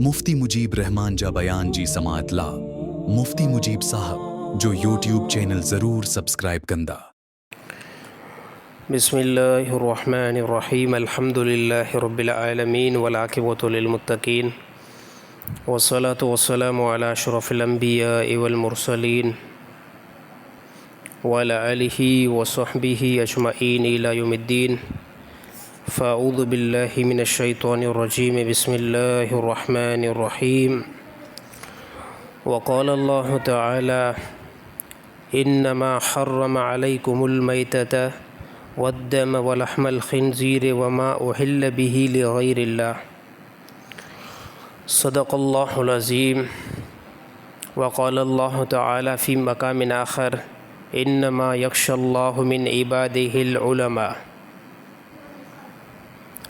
مفتي مجيب الرحمان جا بيان جي سماعت لا مفتي مجيب صاحب جو يوٽيوب چينل ضرور سبسڪرائب ڪندا. بسم الله الرحمن الرحيم الحمد لله رب العالمين والعاقبة للمتقين والصلاة والسلام على أشرف الأنبياء والمرسلين وعلى آله وصحبه أجمعين إلى يوم الدين فأعوذ بالله من الشيطان الرجيم بسم الله الرحمن الرحيم وقال الله تعالى إنما حرم عليكم الميتة والدم ولحم الخنزير وما أحل به لغير الله صدق الله العظيم وقال الله تعالى في مقام آخر إنما يخشى الله من عباده العلماء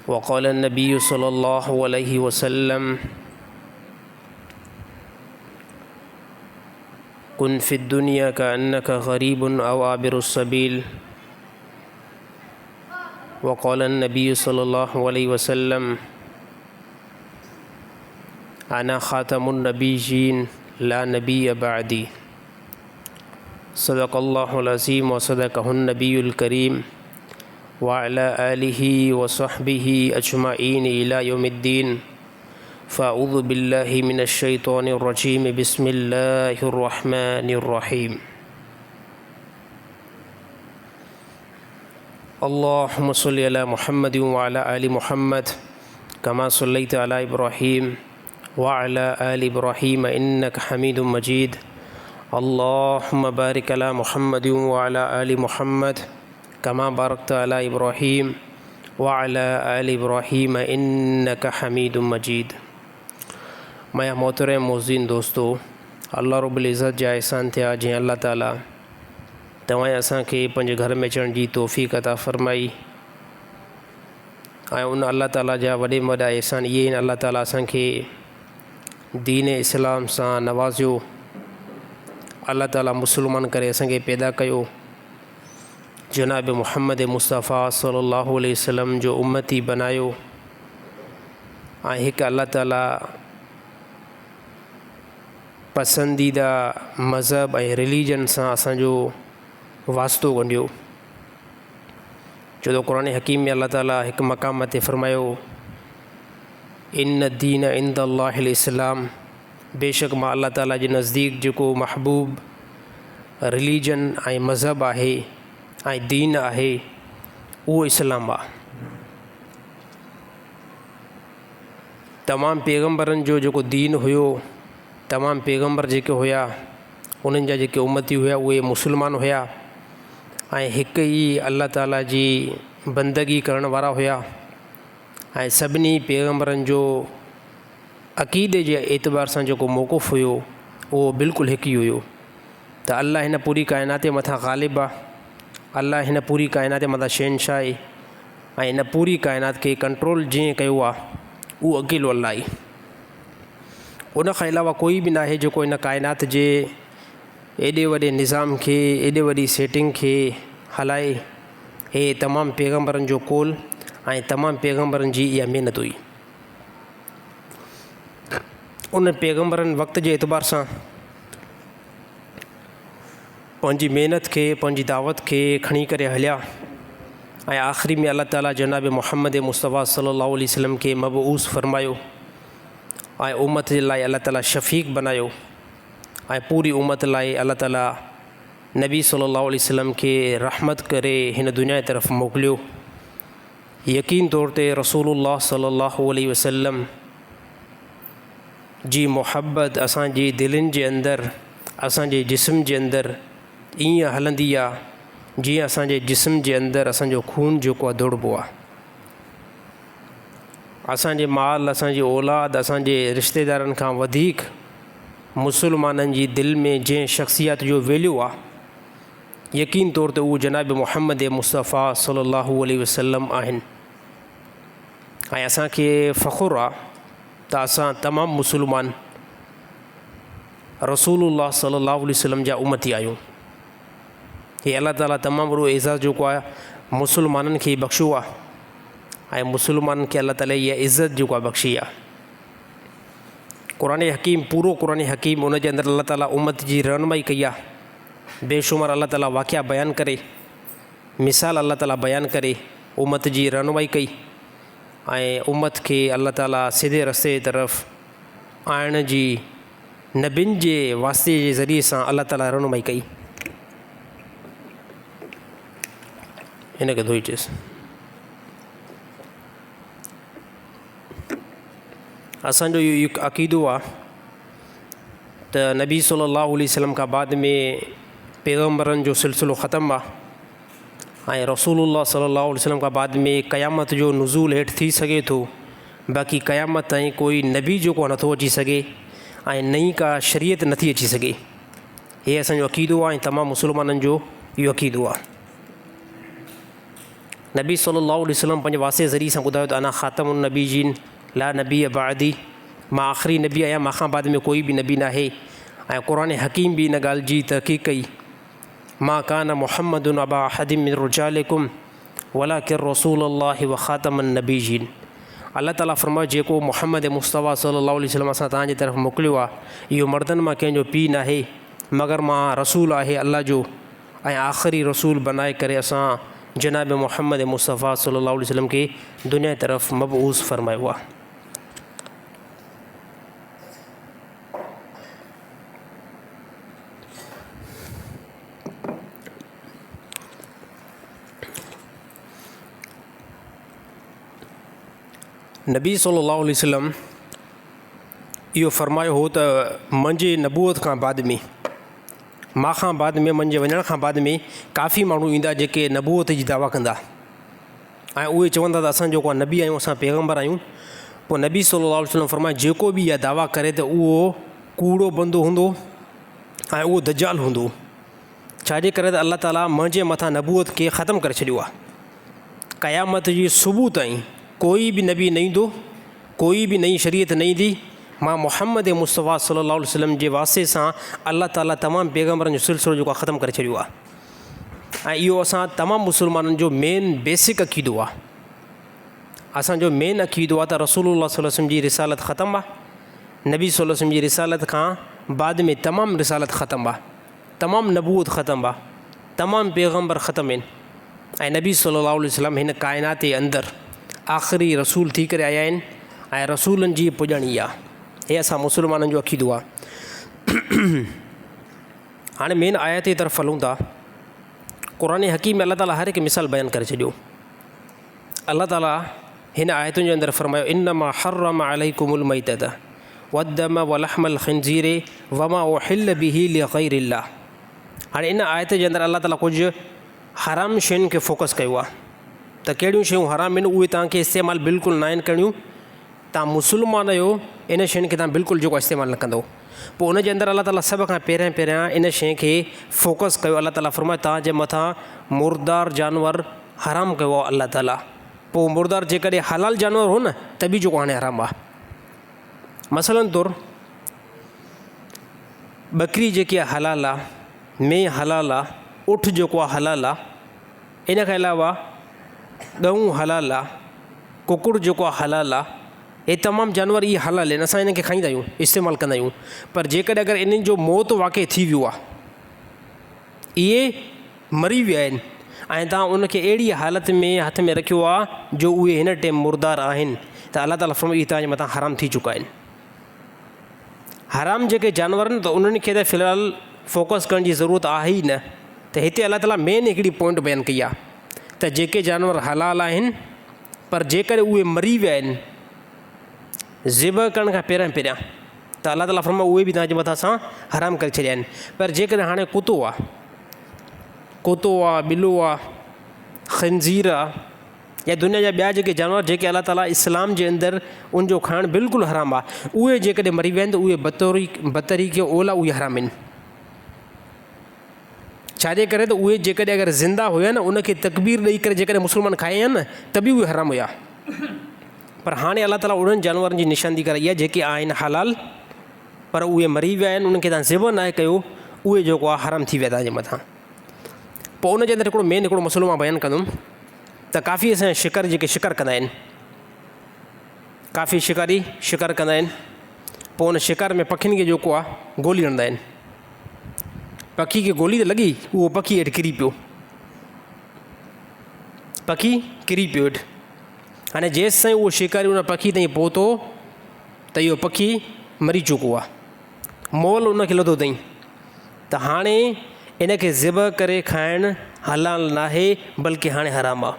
وقال النبي صلى الله عليه وسلم كن في الدنيا كأنك غريب أو عابر السبيل وقال النبي صلى الله عليه وسلم أنا خاتم النبيين لا نبي بعدي صدق الله العظيم وصدقه النبي الكريم وعلى آله وصحبه أجمعين إلى يوم الدين فأعوذ بالله من الشيطان الرجيم بسم الله الرحمن الرحيم اللهم صل على محمد وعلى آل محمد كما صليت على إبراهيم وعلى آل إبراهيم إنك حميد مجيد اللهم بارك على محمد وعلى آل محمد كما باركت على إبراهيم وعلى آل إبراهيم إنك حميد مجيد ميا محترم موزين دوستو الله رب العزت جا احسان ٿيا جنهن الله تعالي توهان اسان کي پنهنجي گهر ۾ اچڻ جي توفيق عطا فرمائي ۽ ان الله تعالي جا وڏي ۾ وڏا احسان اهي آهن الله تعالي اسان کي دين اسلام سان نوازيو الله تعالي مسلمان ڪري اسان کي پيدا ڪيو جناب محمد مصطفيٰ صلي الله عليه وسلم جو امتي بنايو ۽ هڪ الله تعالي پسنديده مذهب ۽ رليجن سان اسان جو واسطو ڳنڍيو ڇو ته قرآن حڪيم ۾ الله تعاليٰ هڪ مقام تي فرمايو ان الدين عند الله الاسلام بيشڪ مان الله تعاليٰ جي نزديڪ جيڪو محبوب رليجن ۽ مذهب آهي ۽ دين آهي اهو اسلام آهي. تمام پيغمبرن جو جيڪو دين هيو تمام پيغمبر جيڪي هيا انهن جا جيڪي امتي هيا اهي مسلمان هيا ۽ هڪ ئي الله تعاليٰ جي بندگي ڪرڻ وارا هيا ۽ سڀني پيغمبرن جو عقيدي جي اعتبار سان جيڪو موقف هيو اهو بلڪل هڪ ئي هيو ته الله هن پوري ڪائنات جي مٿان غالب آهي الله هن پوري ڪائنات جي مٿان شهنشاهه آهي ۽ هن پوري ڪائنات کي ڪنٽرول جنهن ڪيو آهي اهو اڪيلو الله آهي ان کان علاوه ڪوئي به ناهي جيڪو هن ڪائنات جي ايڏي وڏي نظام کي ايڏي وڏي سيٽنگ کي هلائي. هي تمام پيغمبرن جو قول ۽ تمام پيغمبرن جي اها محنت هئي. ان پيغمبرن وقت جي اعتبار سان پنهنجي محنت کي پنهنجي دعوت کي کڻي ڪري هليا ۽ آخري ۾ الله تعاليٰ جناب محمد مصطفيٰ صلي الله عليه وسلم کي مبعوث فرمايو ۽ امت جي لاء الله تعاليٰ شفيق بنايو ۽ پوري امت لاء الله تعاليٰ نبي صلي الله عليه وسلم کي رحمت ڪري هن دنيا جي طرف موڪليو. يقين طور تي رسول الله صلي الله عليه وسلم جي محبت اسان جي دلين جي اندر اسان جي جسم جي اندر ائين هلندي آ جيئن اسان جي جسم جي اندر اسان جو خون جيڪو آ ڊوڙبو آ. اسان جي مال اسان جي اولاد اسان جي رشتيدارن کان وڌيڪ مسلمانن جي دل ۾ جنهن شخصيت جو ويليو آ يقين طور تي اهو جناب محمد مصطفيٰ صلي الله عليه وسلم آهن ۽ اسان کي فخر آ ته اسان تمام مسلمان رسول الله صلي الله عليه وسلم جا امتي آهيون. هي الله تعالي تمام وڏو اعزاز جيڪو آهي مسلمانن کي بخشيو آهي ۽ مسلمانن کي الله تعالي اها عزت جيڪو آهي بخشي آهي. قرآن حڪيم پورو قرآن حڪيم ان جي اندر الله تعاليٰ امت جي رهنمائي ڪئي آهي. بيشمار الله تعاليٰ واقعا بيان ڪري، مثال الله تعاليٰ بيان ڪري امت جي رهنمائي ڪئي ۽ امت کي الله تعاليٰ سڌي رستي جي طرف آڻڻ جي نبين جي واسطي جي ذريعي سان الله تعاليٰ رهنمائي ڪئي. هن کي ڌوئي چيس. اسان جو اهو هڪ عقيدو آهي ته نبي صلي الله عليه وسلم کان بعد ۾ پيغمبرن جو سلسلو ختم آهي ۽ رسول الله صلي الله عليه وسلم کان بعد ۾ قيامت جو نزول هيٺ ٿي سگهي ٿو، باقي قيامت تائين ڪوئي نبي جيڪو نٿو اچي سگهي ۽ نه ئي ڪا شريعت نٿي اچي سگهي. هي اسان جو عقيدو آهي ۽ تمام مسلمانن جو اهو عقيدو آهي. نبي صلي الله عليه وسلم پنهنجي واسطي ذريعي سان ٻڌايو ته انا خاتم النبيين لا نبي بعدي، مان آخري نبي آهيان، مان کان بعد ۾ ڪوئي به نبي ناهي ۽ قرآن حڪيم به ان ڳالهه جي تحقيق ڪئي، ما ڪان محمد ابا احد من رجالڪم ولڪن رسول الله وخاتم النبيين. الله تعالي فرمايو جيڪو محمد مصطفيٰ صلي الله عليه وسلم اسان توهان جي طرف موڪليو آهي اهو مردن مان ڪنهن جو پيء ناهي مگر مان رسول آهي الله جو ۽ آخري رسول بنائي ڪري اسان جناب محمد مصطفيٰ صلي الله عليه وسلم کي دنيا جي طرف مبعوث فرمايو آهي. نبي صلي الله عليه وسلم اهو فرمايو هو ته منهنجي نبوت کان بعد ۾ مان کان بعد ۾ منهنجي وڃڻ کان بعد ۾ ڪافي ماڻهو ايندا جيڪي نبوت جي دعويٰ ڪندا ۽ اهي چوندا ته اسان جيڪو نبي آهيون اسان پيغمبر آهيون. پوء نبي صلي الله عليه وسلم فرمايو جيڪو به اها دعويٰ ڪري ته اهو ڪوڙو بندو هوندو ۽ اهو دجال هوندو، ڇاجي ڪري ته الله تعاليٰ منهنجي مٿان نبوت کي ختم ڪري ڇڏيو آهي. قيامت جي صبح تائين ڪوئي به نبي نه ايندو، ڪوئي به نئين شريعت نه ايندي. مان محمد مصطفيٰ صلي الله عليه وسلم جي واسطي سان الله تعاليٰ تمام پيغمبرن جو سلسلو جيڪو آهي ختم ڪري ڇڏيو آهي ۽ اهو اسان تمام مسلمانن جو مين بيسڪ عقيدو آهي. اسان جو مين عقيدو آهي ته رسول الله صلي الله عليه وسلم جي رسالت ختم آهي، نبي صلي الله عليه وسلم جي رسالت کان بعد ۾ تمام رسالت ختم آهي، تمام نبوت ختم آهي، تمام پيغمبر ختم آهن ۽ نبي صلي الله عليه وسلم هن ڪائنات جي اندر آخري رسول ٿي ڪري آيا آهن ۽ رسولن جي پڄاڻي آهي. هي اسان مسلمانن جو عقيدو آهي. هاڻي مين آيت جي طرف هلون ٿا. قرآن حڪيم ۾ الله تعالي هر هڪ مثال بيان ڪري ڇڏيو. الله تعالي هن آيتن جي اندر فرمايو انما حرم عليڪم الميتة والدم ولحم الخنزير وما احل به لغير الله. هاڻي ان آيت جي اندر الله تعالي ڪجهه حرام شين کي فوڪس ڪيو آهي ته ڪهڙيون شيون حرام آهن اهي توهان کي استعمال بلڪل ناهن ڪرڻيون. توهان مسلمان آهيو ان شين کي توهان بلڪل جيڪو استعمال نه ڪندو. پوء ان جي اندر الله تعالي سڀ کان پهريان پهريان ان شين کي فوڪس ڪيو. الله تعالي فرمايو توهان جي مٿان مردار جانور حرام ڪيو آهي الله تعالي. پوء مردار جيڪڏهن حلال جانور هو نه ته به جيڪو هاڻي حرام آهي. مثلا طور ٻڪري جيڪي آهي حلال آهي، مينهن حلال آهي، اٺ جيڪو آهي حلال آهي، ان کان علاوه ڳئون حلال آهي، ڪڪڙ جيڪو آهي حلال آهي، اهي تمام جانور اهي حلال آهن اسان انهن کي کائيندا آهيون استعمال ڪندا آهيون پر جيڪڏهن اگر انهن جو موت واقع ٿي ويو آهي اهي مري ويا آهن ۽ توهان ان کي اهڙي حالت ۾ هٿ ۾ رکيو آهي جو اهي هن ٽيم مردار آهن ته الله تعاليٰ فرمايو اهي توهان جي مٿان حرام ٿي چڪا آهن. حرام جيڪي جانور آهن ته انهن کي ته في الحال فوڪس ڪرڻ جي ضرورت آهي ئي نه ته هتي الله تعاليٰ مين هڪڙي پوائنٽ بيان ڪئي آهي ته جيڪي جانور حلال آهن پر جيڪڏهن اهي مري ويا آهن ذبح ڪرڻ کان پهريان پهريان ته الله تعاليٰ فرمايو اهي به توهان جي مٿان اسان حرام ڪري ڇڏيا آهن پر جيڪڏهن هاڻي ڪتو آهي، ڪتو آهي، ٻلو آهي، خنزير آهي يا دنيا جا ٻيا جيڪي جانور جيڪي الله تعاليٰ اسلام جي اندر ان جو کائڻ بلڪل حرام آهي اهي جيڪڏهن مري ويا آهن ته اهي بطوري بطريق اوليٰ اهي حرام آهن. ڇاجي ڪري ته اهي جيڪڏهن اگر زنده هيا نه ان کي تڪبير ڏئي ڪري جيڪڏهن مسلمان کائي ها نه ته به اهي حرام هيا پر هاڻي الله تعاليٰ انهن جانورن جي نشاندهي ڪرائي آهي جيڪي آهن حلال پر اهي مري ويا آهن انهن کي تان ذبح ناهي ڪيو اهي جيڪو آهي حرام ٿي ويا تان جي مٿان. پوء ان جي اندر هڪڙو مين هڪڙو مسئلو مان بيان ڪندم ته ڪافي اسان جا شڪاري جيڪي شڪار ڪندا آهن ڪافي شڪاري شڪار ڪندا آهن پوء ان شڪار ۾ پکين کي جيڪو آ گولي هڻندا آهن. پکي کي گولي ته لڳي، اهو پکي هيٺ ڪري پيو. پکي ڪري پيو هيٺ. هاڻي جيستائين اهو شڪاري ان پکي تائين پهتو ته اهو پکي مري چڪو آ. مئل ان کي لڌو اٿئين ته هاڻي ان کي ذبح ڪري کائڻ حلال ناهي بلڪه هاڻي حرام آ.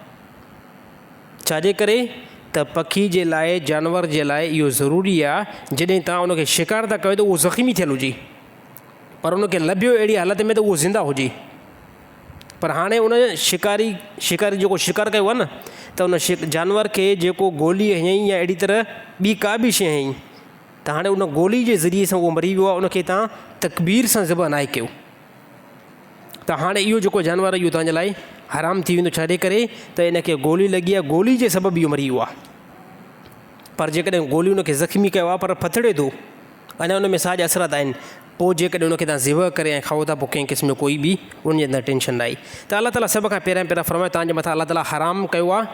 ڇاجي ڪري ته پکي جي لاء جانور جي لاء اهو ضروري آ جڏهن توهان ان کي شڪار ٿا ڪيو ته اهو زخمي ٿيل هجي پر ان کي لڀيو اهڙي حالت ۾ ته اهو زنده هجي پر هاڻي ان شڪاري شڪاري جيڪو شڪار ڪيو آ نه ته ان جانور کي جيڪو گولي هنئي يا اهڙي طرح ٻي ڪا به شيء هنئي ته هاڻي ان گولي جي ذريعي سان اهو مري ويو آهي ان کي توهان تڪبير سان ذبح ناهي ڪيو ته هاڻي اهو جيڪو جانور آهي اهو توهان جي لاء حرام ٿي ويندو ڇا جي ڪري ته ان کي گولي لڳي آهي گولي جي سبب اهو مري ويو آهي پر جيڪڏهن گولي ان کي زخمي ڪيو آهي پر ڦٿڙي ٿو اڃا ان ۾ ساهه جا اثرات آهن پوء جيڪڏهن ان کي توهان ذبح ڪري ۽ کائو ٿا پوء ڪنهن قسم جو ڪوئي به ان جي اندر ٽينشن ناهي ته الله تعاليٰ سڀ کان پهريان پهريان فرمايو توهان جي مٿان الله تعاليٰ حرام ڪيو آهي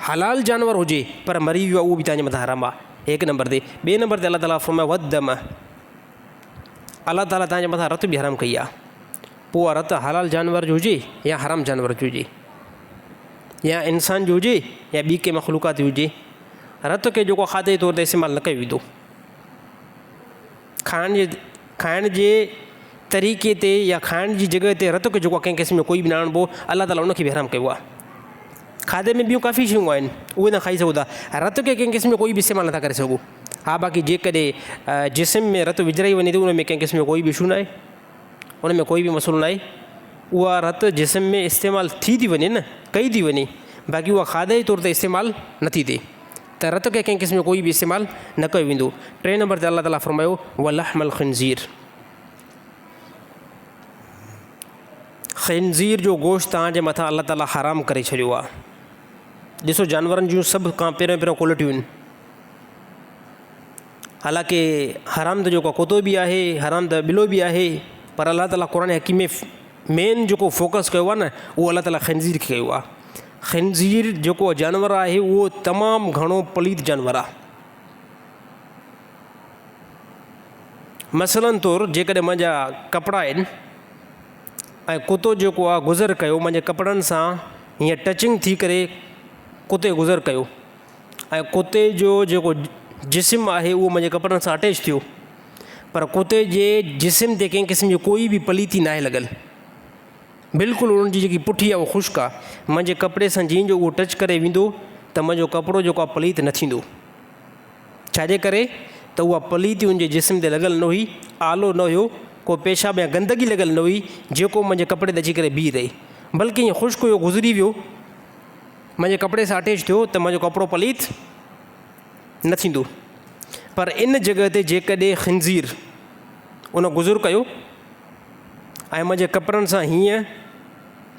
حلال جانور هجي پر مري ويو آهي اهو به توهان جي مٿان حرام آهي هڪ نمبر تي. ٻئي نمبر تي الله تعاليٰ فرمايو والدم الله تعاليٰ توهان جي مٿان رت به حرام ڪئي آهي پوء اها رت حلال جانور جو هجي يا حرام جانور جو هجي يا انسان جو هجي يا ٻي ڪنهن مخلوقات جي هجي رت کي جيڪو کاڌي جي طور تي استعمال نه ڪيو ويندو. کائڻ جي کائڻ جي طريقي تي يا کائڻ جي جڳهه تي رت کي جيڪو آهي ڪنهن قسم جو ڪوئي به نه آڻبو الله تعاليٰ ان کي به حرام ڪيو آهي کاڌي ۾ ٻيون ڪافي شيون آهن اهي نه کائي سگهو ٿا رت کي ڪنهن قسم جو ڪوئي به استعمال نٿا ڪري سگهو ها باقي جيڪڏهن جسم ۾ رت وجهرائي وڃي ٿي ان ۾ ڪنهن قسم جو ڪوئي به اشو ناهي ان ۾ ڪوئي به مسئلو ناهي اها رت جسم ۾ استعمال ٿي ٿي وڃي نه ڪئي ٿي وڃي باقي اها کاڌي جي طور تي استعمال نٿي ٿئي ته رت کي ڪنهن قسم جو ڪوئي به استعمال نه ڪيو ويندو. ٽئين نمبر تي الله تعاليٰ فرمايو، ولحم الخنزير خنزير جو گوشت توهان جي مٿان الله تعاليٰ حرام ڪري ڇڏيو آهي. ڏسو جانورن جون سڀ کان پهريون پهريون ڪوالٽيون آهن. حالانڪه حرام ته جيڪو ڪتو به آهي حرام ته ٻلو به آهي پر الله تعاليٰ قرآن حڪيم ۾ مين جيڪو فوڪس ڪيو آهي نه اهو الله تعاليٰ خنزير کي ڪيو آهي. خنزير جيڪو جانور آهي اهو تمام گهڻو پليت جانور آهي. مثلاً طور جيڪڏهن منهنجا ڪپڙا آهن ۽ ڪتو جيڪو آهي گذر ڪيو منهنجي ڪپڙن سان هيئن ٽچنگ ٿي ڪري ڪتي گذر ڪيو ۽ ڪتي جو جيڪو جسم آهي اهو منهنجي ڪپڙن سان اٽيچ ٿيو پر ڪتي جي جسم تي ڪنهن قسم جي ڪوئي به پليتي ناهي لڳل. بلڪل انهن جي جيڪي پٺي آهي اها خشڪ آهي. منهنجي ڪپڙي سان جيئن جو اهو ٽچ ڪري ويندو ته منهنجو ڪپڙو جيڪو آهي پليت نه ٿيندو. ڇاجي ڪري ته اها پليتي ان جي جسم تي لڳل نه هئي، آلو نه هيو، ڪو پيشاب يا گندگي لڳل نه هئي جيڪو منهنجي ڪپڙي تي اچي ڪري بيهي رهي. بلڪه ائين خشڪ هيو گذري ويو منهنجي ڪپڙي سان اٽيچ ٿيو ته منهنجو ڪپڙو پليت نه ٿيندو. پر ان جڳهه تي جيڪڏهن خنزير ان گذر ڪيو. ۽ منهنجي ڪپڙن سان هيئن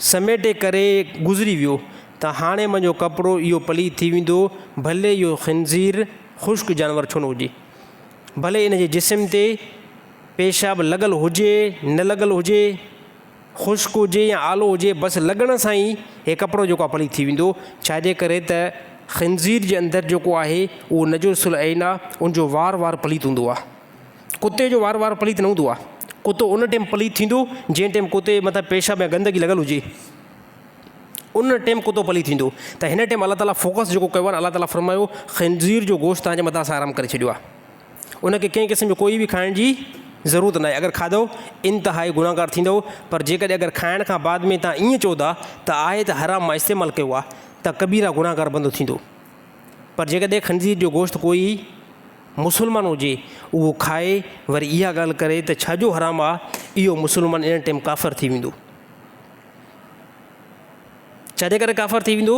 سميٽي ڪري گذري ويو ته هاڻي منهنجو ڪپڙو اهو پليت ٿي ويندو، ڀلي اهو خنزير خشڪ جانور ڇو نه هجي، ڀلي ان جي جسم تي پيشاب لڳل هجي نه لڳل هجي، خشڪ هجي يا آلو هجي، بس لڳڻ سان ئي هي ڪپڙو جيڪو آهي پليت ٿي ويندو، ڇاجي ڪري ته خنزير جي اندر جيڪو آهي اهو نجس العين آهي، ان جو وار وار پليت هوندو آهي. ڪتي جو وار وار پليت نه هوندو آهي. ڪتو ان ٽيم پليت ٿيندو جنهن ٽيم ڪتي جي مٿان پيشاب يا گندگي لڳل هجي ان ٽيم ڪتو پليت ٿيندو ته هن ٽيم الله تعالي فوڪس جيڪو ڪيو آهي الله تعالي فرمايو خنزير جو گوشت توهان جي مٿان اسان حرام ڪري ڇڏيو آهي ان کي ڪنهن قسم جو ڪوئي به کائڻ جي ضرورت ناهي اگر کاڌو انتهائي گناهگار ٿيندو پر جيڪڏهن اگر کائڻ کان بعد ۾ توهان ائين چئو ٿا ته آهي ته حرام مان استعمال ڪيو آهي ته ڪبيرا گناهگار بندو ٿيندو پر جيڪڏهن خنزير جو گوشت ڪوئي مسلمان هجي اهو کائي وري اها ڳالهه ڪري ته ڇا جو حرام آ اهو مسلمان ان ٽيم ڪافر ٿي ويندو. ڇا جي ڪري ڪافر ٿي ويندو؟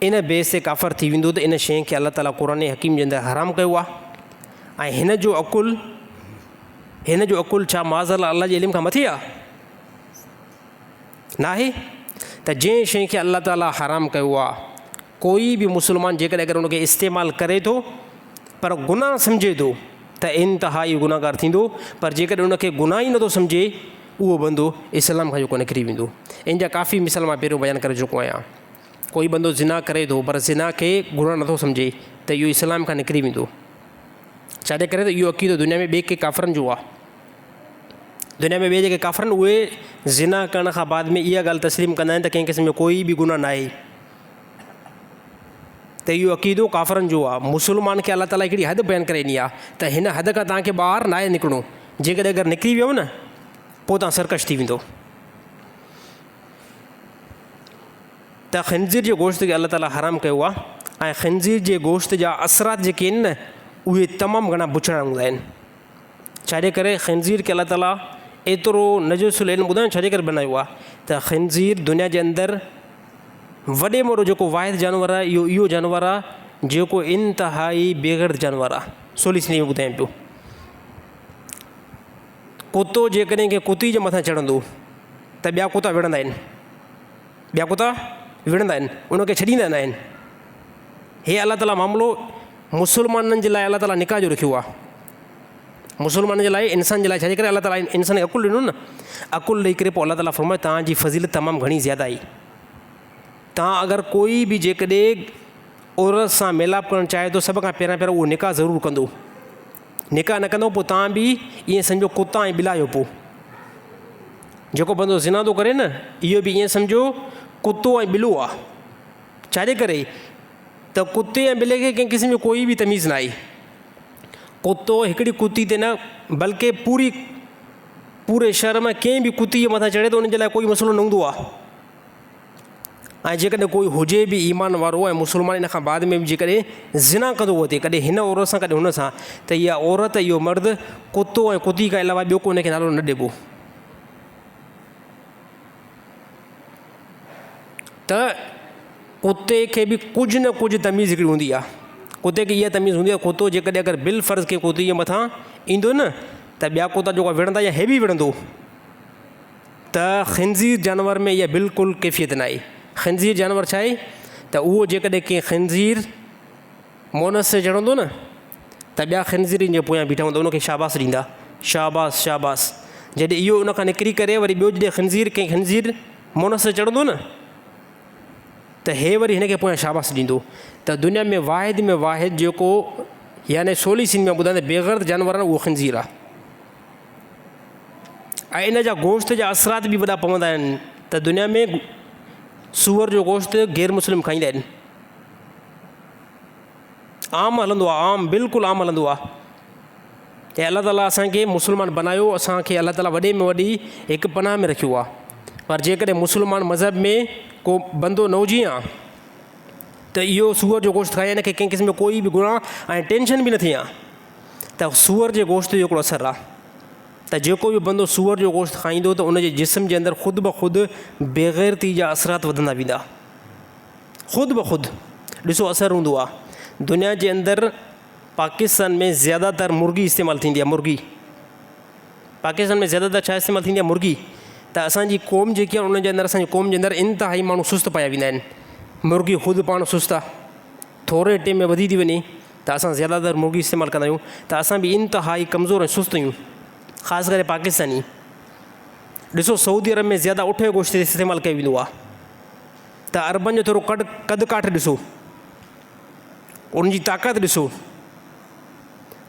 ان بيس تي ڪافر ٿي ويندو ته ان شيء کي الله تعاليٰ قرآن حڪيم جي اندر حرام ڪيو آ ۽ هن جو عقل هن جو عقل ڇا معاذ الله الله جي علم کان مٿي آ؟ ناهي ته جنهن شيء کي الله تعاليٰ حرام ڪيو آ ڪوئي به مسلمان جيڪڏهن اگر ان کي استعمال ڪري ٿو پر گناهه سمجهي ٿو ته انتهائي گناهگار ٿيندو پر جيڪڏهن ان کي گناهه ئي نٿو سمجهي اهو بندو اسلام کان جيڪو نڪري ويندو. ان جا ڪافي مثال مان پهريون بيان ڪري چڪو آهيان. ڪوئي بندو زنا ڪري ٿو پر زنا کي گناهه نٿو سمجهي ته اهو اسلام کان نڪري ويندو. ڇاجي ڪري ته اهو عقيدو دنيا ۾ ٻئي ڪنهن ڪافرن جو آهي. دنيا ۾ ٻئي جيڪي ڪافر آهن اهي زنا ڪرڻ کان بعد ۾ اها ڳالهه تسليم ڪندا آهن ته ڪنهن قسم جو ڪوئي به گناهه ناهي. ته اهو عقيدو ڪافرن جو آهي. مسلمان کي الله تعاليٰ هڪڙي حد بيان ڪري ڏني آهي ته هن حد کان توهان کي ٻاهر ناهي نڪرڻو. جيڪڏهن اگر نڪري ويو نه پوء توهان سرڪش ٿي ويندو. ته خنزير جي گوشت کي الله تعاليٰ حرام ڪيو آهي ۽ خنزير جي گوشت جا اثرات جيڪي آهن نه اهي تمام گهڻا بڇڙا هوندا آهن. ڇاجي ڪري خنزير کي الله تعاليٰ ايترو نجس العلم ٻڌايو ڇاجي ڪري بنايو آهي ته خنزير دنيا جي اندر وڏي ۾ وڏو جيڪو واحد جانور آهي اهو اهو جانور آهي جيڪو انتهائي بيغيرت جانور آهي. سولي سنڌي ۾ ٻڌايان پيو. ڪتو جيڪڏهن ڪنهن ڪتي جي مٿان چڙهندو ته ٻيا ڪتا وڙهندا آهن. ٻيا ڪتا وڙهندا آهن ان کي ڇڏيندا نه آهن. هي الله تعاليٰ معاملو مسلمانن جي لاء الله تعاليٰ نڪاح جو رکيو آهي. مسلمانن جي لاء انسان جي لاء ڇا جي ڪري الله تعاليٰ انسان کي عقل ڏنو نه عقل ڏئي ڪري پوء الله تعاليٰ فرمايو توهان جي فضيلت تمام گهڻي زياده آهي. توهان اگر ڪوئي به جيڪڏهن عورت سان ميلاپ ڪرڻ چاهي ٿو سڀ کان پهريان پهريان اهو نڪاح ضرور ڪندو. نڪاح نه ڪندو پوء توهان به ائين سمجهو ڪتا ۽ ٻلا آهيو پوء جيڪو بندو زنا ٿو ڪري نه اهو به ائين سمجهو ڪتو ۽ ٻلو آ. ڇاجي ڪري ته ڪتي ۽ ٻلي کي ڪنهن قسم جو ڪوئي به تميز نه آهي. ڪتو هڪڙي ڪتي تي نه بلڪه پوري پوري شهر ۾ ڪنهن به ڪتي جي مٿان چڙهي ته ان جي لاء ڪوئي مسئلو نه هوندو آ. ۽ جيڪڏهن ڪوئي هجي به ايمان وارو ۽ مسلمان ان کان بعد ۾ به جيڪڏهن زنا ڪندو وتي ڪڏهن هن عورت سان ڪڏهن هن سان ته اها عورت اهو مرد ڪتو ۽ ڪتي کان علاوه ٻيو ڪو ان کي نالو نه ڏبو ته ڪتي کي به ڪجهه نه ڪجهه تميز هڪڙي هوندي آهي ڪتي کي اها تميز هوندي آهي ڪتو جيڪڏهن اگر بالفرض ڪنهن ڪتي جي مٿان ايندو نه ته ٻيا ڪتا جيڪو وڙهندا يا هي به وڙهندو ته خنزير جانور ۾ اها بلڪل ڪيفيت ناهي. خنزير جانور ڇا آهي ته اهو جيڪڏهن ڪنهن خنزير مونس تي چڙهندو نه ته ٻيا خنزير ان جي پويان بيٺا هوندا ان کي شاباس ڏيندا شاباس شاباس جڏهن اهو ان کان نڪري ڪري وري ٻيو جڏهن خنزير ڪنهن خنزير مونس تي چڙهندو نه ته هي وري هن کي پويان شاباس ڏيندو ته دنيا ۾ واحد ۾ واحد جيڪو يعني سولي سنڌ ۾ ٻڌائين ته بيغرض جانور آهي اهو خنزير آهي. ۽ ان جا گوشت جا اثرات به وڏا پوندا آهن ته دنيا ۾ سوئر جو گوشت غير مسلم کائيندا آهن عام هلندو آهي عام بلڪل عام هلندو آهي ۽ الله تعاليٰ اسانکي مسلمان بنايو اسانکي الله تعاليٰ وڏي ۾ وڏي هڪ پناهه ۾ رکيو آهي پر جيڪڏهن مسلمان مذهب ۾ ڪو بندو نه هجي ها ته اهو سوئر جو گوشت کائي هن کي ڪنهن قسم جو ڪوئي به گناهه ۽ ٽينشن به نه ٿئي ها ته سوئر جي گوشت جو هڪڙو اثر آ ته جيڪو به بندو سوئر جو گوشت کائيندو ته ان جي جسم جي اندر خود بخود بيغيرتي جا اثرات وڌندا ويندا خود بخود ڏسو اثر هوندو آ دنيا جي اندر پاڪستان ۾ زياده تر مرغي استعمال ٿيندي آ مرغي پاڪستان ۾ زياده تر ڇا استعمال ٿيندي آ مرغي ته اسان جي قوم جيڪي آ ان جي اندر اسان جي قوم جي اندر انتهائي ماڻهو سست پايا ويندا آهن مرغي خود پاڻ سست آ ٿوري ٽيم ۾ وڌي ٿي وڃي ته اسان زياده تر مرغي استعمال ڪندا آهيون ته اسان به انتهائي ڪمزور ۽ سست آهيون خاص ڪري پاڪستاني ڏسو سعودي عرب ۾ زياده اٺ جو گوشت استعمال ڪيو ويندو آهي ته عربن جو ٿورو قد قد ڪاٺ ڏسو ان جي طاقت ڏسو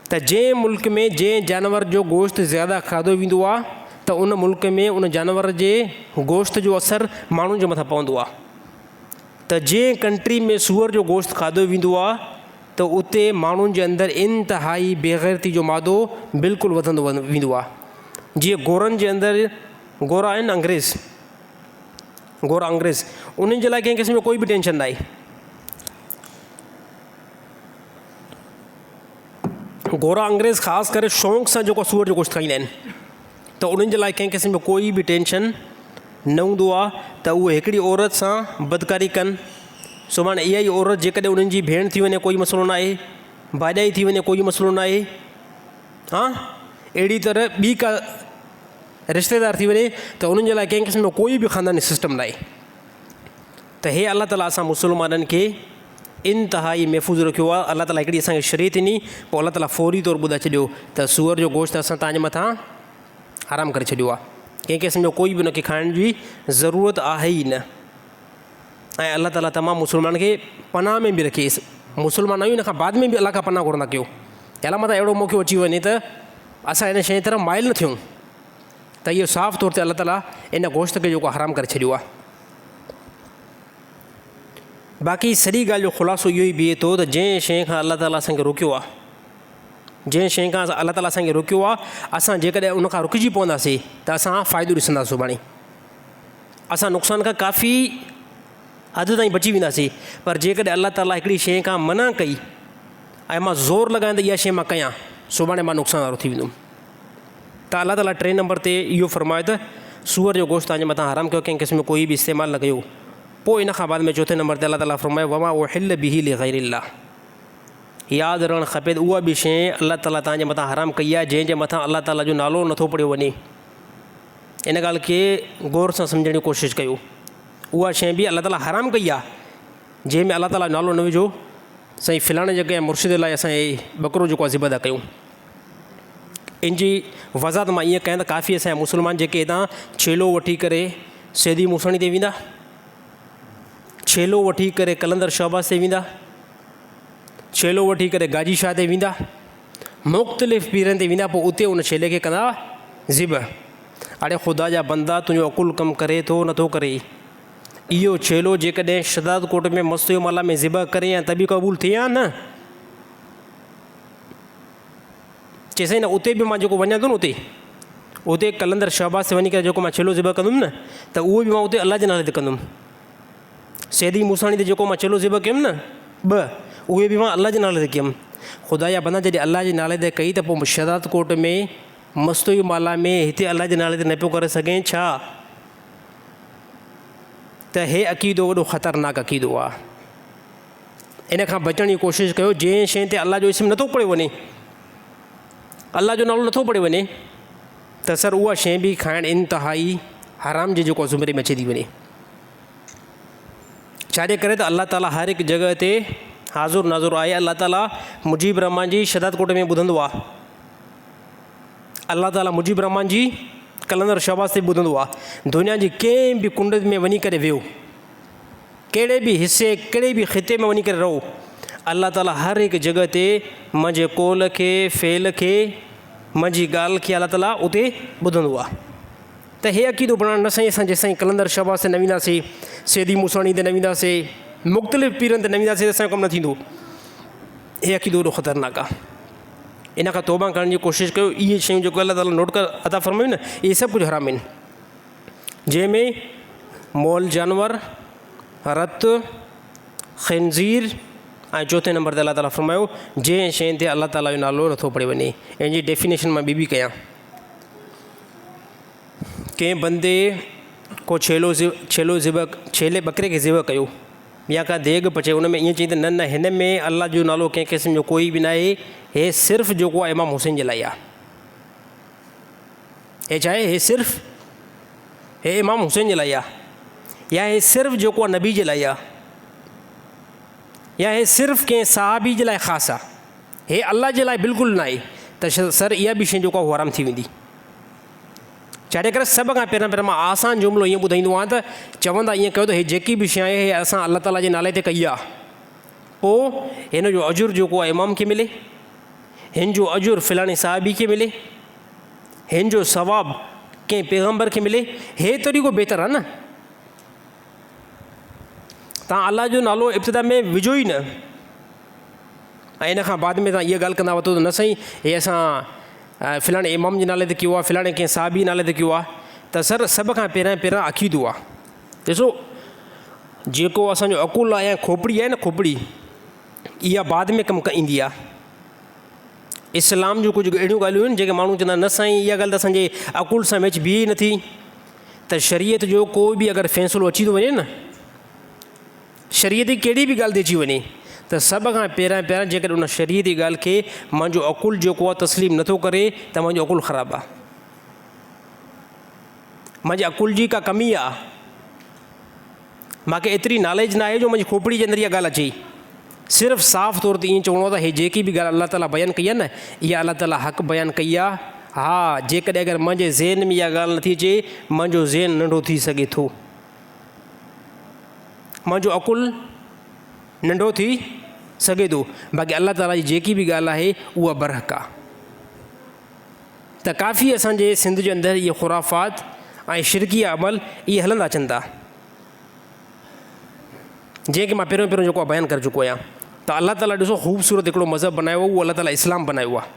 ته جنهن ملڪ ۾ جنهن جانور جو گوشت زياده کاڌو ويندو آهي ته ان ملڪ ۾ ان جانور جي گوشت جو اثر ماڻهن جي مٿان پوندو آهي ته جنهن ڪنٽري ۾ سوئر جو گوشت کاڌو ويندو آ ته اتي ماڻهن جي اندر انتهائي بيغيرتي جو مادو بلڪل وڌندو ويندو آ جيئن گورن جي اندر گورا آهن انگريز گورا انگريز انهن جي لاء ڪنهن قسم جو ڪوئي به ٽينشن ناهي گورا انگريز خاص ڪري شوق سان جيڪو سوئر جو گوشت کائيندا آهن ته انهن جي لاء ڪنهن قسم جو ڪوئي به ٽينشن نه هوندو آهي ته اهي هڪڙي عورت سان بدڪاري ڪن سڀاڻي اها ئي عورت جيڪڏهن انهن جي ڀيڻ ٿي وڃي ڪوئي مسئلو نه آهي ڀاڄائي ٿي وڃي ڪوئي مسئلو نه آهي ها اهڙي طرح ٻي ڪا رشتيدار ٿي وڃي ته انهن جي لاء ڪنهن قسم جو ڪوئي به خانداني سسٽم نه آهي ته هي الله تعالي اسان مسلمانن کي انتهائي محفوظ رکيو آهي الله تعالي هڪڙي اسان کي شريعت ڏني پوء الله تعالي فوري طور ٻڌائي ڇڏيو ته سوئر جو گوشت اسان توهان جي مٿان حرام ڪري ڇڏيو آهي ڪنهن قسم جو ڪوئي به ان کي کائڻ جي ضرورت آهي ئي نه ۽ الله تعالي تمام مسلمانن کي پناهه ۾ به رکي مسلمان آهيون ان کان بعد ۾ به الله کان پناهه گهرندا ڪيو. يا الله متان اهڙو موقعو اچي وڃي ته اسان ان شيء طرف مائل نه ٿيون ته اهو صاف طور تي الله تعاليٰ ان گوشت کي جيڪو حرام ڪري ڇڏيو آهي. باقي سڄي ڳالهه جو خلاصو اهو ئي بيهي ٿو ته جنهن شيء کان الله تعاليٰ اسان کي روڪيو آهي، جنهن شيء کان الله تعاليٰ اسان کي روڪيو آهي، اسان جيڪڏهن ان کان رڪجي پونداسين ته اسان فائدو ڏسنداسين سڀاڻي اسان نقصان کان ڪافي حد تائين بچي وينداسين. پر جيڪڏهن الله تعاليٰ هڪڙي شيء کان منع ڪئي ۽ مان زور لڳايان ته اها شيء مان ڪيان، سڀاڻي مان نقصان وارو ٿي ويندم. ته الله تعاليٰ ٽئين نمبر تي اهو فرمايو ته سوئر جو گوشت توهان جي مٿان حرام ڪيو، ڪنهن قسم جو ڪوئي به استعمال نه ڪيو. پوء ان کان بعد ۾ چوٿين نمبر تي الله تعاليٰ فرمايو وما احل به لغير الله، ياد رهڻ کپي ته اها به شيء الله تعاليٰ توهان جي مٿان حرام ڪئي آهي جنهن جي مٿان الله تعاليٰ جو نالو نٿو پڙهيو وڃي. ان ڳالهه کي غور سان سمجهڻ جي ڪوشش ڪيو. اها شيء به الله تعاليٰ حرام ڪئي آهي جنهن ۾ الله تعاليٰ جو نالو نه وجهو. سائين فلاڻي جڳهه مرشد لاء اسان هي ٻڪرو جيڪو آهي ذبح ٿا ڪيون. ان جي وضاحت مان ائين ڪيان ته ڪافي اسان جا مسلمان جيڪي هتان ڇيلو وٺي ڪري سيدي موساڻي تي ويندا، ڇيلو وٺي ڪري قلندر شهباز تي ويندا، ڇيلو وٺي ڪري گاجي شاهه تي ويندا، مختلف پيرن تي ويندا، پوء اتي ان ڇيلي کي ڪندا ذبح. اڙي خدا جا بندا تنهنجو عقل ڪم ڪري ٿو نٿو ڪري؟ اهو ڇيلو جيڪڏهن شهداد ڪوٽ ۾ مستوئي مالا ۾ ذبح ڪرين ها ته به قبول ٿئي ها نه؟ چي سائين نه اتي به مان جيڪو وڃان ٿو نه اتي اتي قلندر شهباز تي وڃي ڪري جيڪو مان ڇيلو ذبح ڪندم نه ته اهو به مان اتي الله جي نالي تي ڪندم. سيدي موساڻي تي جيڪو مان ڇيلو ذبح ڪيم نه ٻه اهي به مان الله جي نالي تي ڪيم. خدا جا بندا جڏهن الله جي نالي تي ڪئي ته پوء شهداد ڪوٽ ۾ مستوئي مالا ۾ هتي الله جي نالي تي نه پيو ڪري سگهين ڇا؟ ته هي عقيدو وڏو خطرناڪ عقيدو آ. ان کان بچڻ جي ڪوشش ڪيو جنهن شيء تي الله جو اسم نٿو پڙهيو وڃي، الله جو نالو نٿو پڙهيو وڃي ته سر اها شيء به کائڻ انتهائي حرام جي جيڪو زمري ۾ اچي ٿي وڃي. ڇاجي ڪري ته الله تعاليٰ هر هڪ جڳهه تي حاضر ناظر آهي. الله تعاليٰ مجيب الرحمان جي شهداد ڪوٽ ۾ ٻڌندو آهي. الله تعاليٰ مجيب الرحمان جي قلندر شهباز تي به ٻڌندو آهي. دنيا جي ڪنهن به ڪنڊ ۾ وڃي ڪري ويهو، ڪهڙي به حصي، ڪهڙي به خطي ۾ وڃي ڪري رهو، الله تعاليٰ هر هڪ جڳهه تي منهنجي قول کي، فعل کي، منهنجي ڳالهه کي الله تعاليٰ اتي ٻڌندو آهي. ته هي عقيدو بڻائڻ نه سائين اسان جيستائين قلندر شهباز تي نه وينداسين، سيدي موساڻي تي نه وينداسين، مختلف پيرن تي نه وينداسين ته اسان جو ڪم نه ٿيندو. هي عقيدو وڏو خطرناڪ آهي. ان کان توبه ڪرڻ جي ڪوشش ڪيو. اهي شيون جيڪو الله تعاليٰ نوٽ ڪر عطا فرمايون نه اهي سڀ ڪجهه حرام آهن، جنهن ۾ مئل جانور، رت، خنزير ۽ چوٿين نمبر تي الله تعاليٰ فرمايو جنهن شيء تي الله تعاليٰ جو نالو نٿو پڙهيو وڃي. ان جي ڊيفينيشن مان ٻي به ڪيان. ڪنهن بندي ڪو ڇيلو ڇيلو ذبح ڇيلي ٻڪري کي ذبح ڪيو يا ڪا ديڳ پچي ان ۾ ائين چئي ته نه نه هن ۾ الله جو نالو ڪنهن قسم جو ڪوئي به ناهي، هي صرف جيڪو آهي امام حسين جي لاء آهي. هي ڇا آهي؟ هي صرف هي امام حسين جي لاء آهي يا هي صرف جيڪو آهي نبي جي لاء آهي يا هي صرف ڪنهن صحابي جي لاء خاص آهي، هي الله جي لاء بلڪل ناهي ته سر اها به شيء جيڪو آهي حرام ٿي ويندي. ڇاجي ڪري سڀ کان پهريان پهريان مان آسان جملو ائين ٻڌائيندو آهيان ته چوندا ائين ڪيو ته هي جيڪي به شيء آهي هي اسان الله تعاليٰ جي نالي تي ڪئي آهي، پوء هن جو اجر جيڪو آهي امام کي ملي، هن جو اجر فلاڻي صحابي کي ملي، هن جو ثواب ڪنهن پيغمبر کي ملي، هي طريقو بهتر آهي نه. تان الله جو نالو ابتدا ۾ وجهو ئي نه ۽ ان کان بعد ۾ تان اها ڳالهه ڪندا وتو ته نه سائين هي اسان فلاڻي امام جي نالي تي ڪيو آهي، فلاڻي ڪنهن صحابي جي نالي تي ڪيو آهي ته سر سڀ کان پهريان پهريان عقيدو آهي. ڏسو جيڪو اسان جو عقل آهي يا کوپڙي آهي نه کوپڙي اها بعد ۾ ڪم ايندي آهي. اسلام جون ڪجهه اهڙيون ڳالهيون آهن جيڪي ماڻهو چوندا آهن نه سائين اها ڳالهه ته اسان جي عقل سان ميچ بيهي ئي نٿي ته شريعت جو ڪو به اگر فيصلو اچي ٿو وڃي نه شريعت جي ڪهڙي به ڳالهه تي اچي وڃي ته سڀ کان پهريان پهريان جيڪڏهن ان شريعت جي ڳالهه کي منهنجو عقل جيڪو آهي تسليم نٿو ڪري ته منهنجو عقل خراب آهي، منهنجي عقل جي ڪا ڪمي آهي، مانکي ايتري ناليج ناهي جو منهنجي کوپڙي جي اندر اها ڳالهه اچي. صرف صاف طور تي ائين چوڻو آهي ته هي جيڪي به ڳالهه الله تعاليٰ بيان ڪئي آهي نه اها الله تعاليٰ حق بيان ڪئي آهي. ها جيڪڏهن اگر منهنجي ذهن ۾ اها ڳالهه نٿي اچي منهنجو ذهن ننڍو ٿي سگهي ٿو. منهنجو عقل ننڍو ٿي سگهي ٿو. باقي الله تعاليٰ جي جيڪي به ڳالهه آهي اها برحق آهي. ته ڪافي اسان جي سنڌ جي اندر اهي خرافات ۽ شرڪيه عمل اهي هلندا اچن ٿا. جنهن کي مان پهريون پهريون جيڪو آهي بيان ڪري چڪو آهيان ته الله تعاليٰ ڏسو خوبصورت هڪڙو مذهب بنايو اهو الله تعاليٰ اسلام بنايو آهي.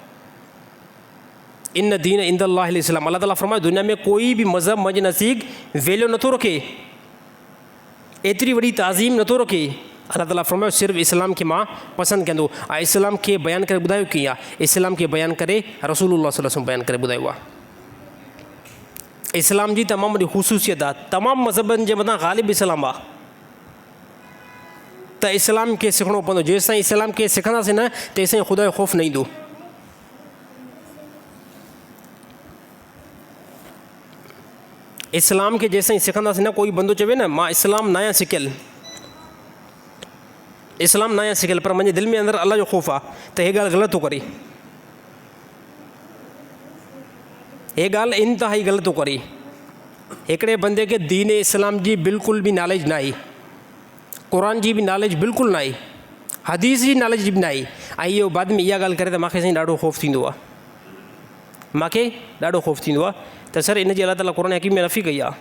ان دين عند الله الاسلام الله تعاليٰ فرمايو دنيا ۾ ڪوئي به مذهب منهنجي نزديڪ ويليو نٿو رکي، ايتري وڏي تعظيم نٿو رکي. الله تعاليٰ فرمايو صرف اسلام کي مان پسند ڪيان ٿو. ۽ اسلام کي بيان ڪري ٻڌايو ڪيئن آهي؟ اسلام کي بيان ڪري رسول الله صلي الله عليه وسلم بيان ڪري ٻڌايو آهي. اسلام جي تمام وڏي خصوصيت آهي، تمام مذهبن جي مٿان غالب اسلام آهي. ته اسلام کي سکڻو پوندو، جيستائين اسلام کي سکنداسين نه تيستائين خدا جو خوف نه ايندو. اسلام کي جيستائين سکنداسين نه، ڪوئي بندو چوي نه مان اسلام ناهيان سکيل، اسلام ناهيان سکيل پر منهنجي دل ۾ اندر الله جو خوف آهي ته هي ڳالهه غلط ٿو ڪري، هي ڳالهه انتهائي غلط ٿو ڪري. هڪڙي بندي کي دين اسلام جي بلڪل به ناليج ناهي، قرآن جي به ناليج بلڪل ناهي، حديث جي ناليج به ناهي ۽ اهو بعد ۾ اها ڳالهه ڪري ته مانکي سائين ڏاڍو خوف ٿيندو آهي، مانکي ڏاڍو خوف ٿيندو آهي ته سر ان جي الله تعاليٰ قرآن حڪيم ۾ نفي ڪئي آهي.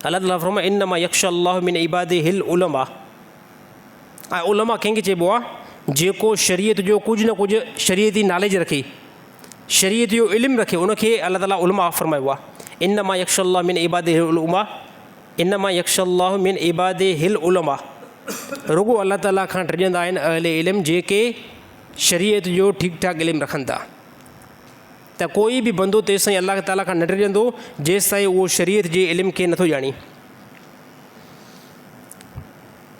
الله تعاليٰ فرمايو انما يخشى الله من عباده العلماء. ۽ علماء ڪنهن کي چئبو آهي؟ جيڪو شريعت جو ڪجهه نه ڪجهه شريعتي ناليج رکي، شريعت جو علم رکي، ان کي الله تعاليٰ علماء فرمايو آهي. انما يخشى الله من عباده العلماء، انما يخشى الله من عباده العلماء. رڳو الله تعاليٰ کان ڊڄندا آهن اهل علم جيڪي شريعت جو ٺيڪ ٺاڪ علم رکن ٿا. ته ڪوئي به بندو تيستائين الله تعاليٰ کان نه ڊڄندو جيستائين اهو شريعت جي علم کي نٿو ڄاڻي.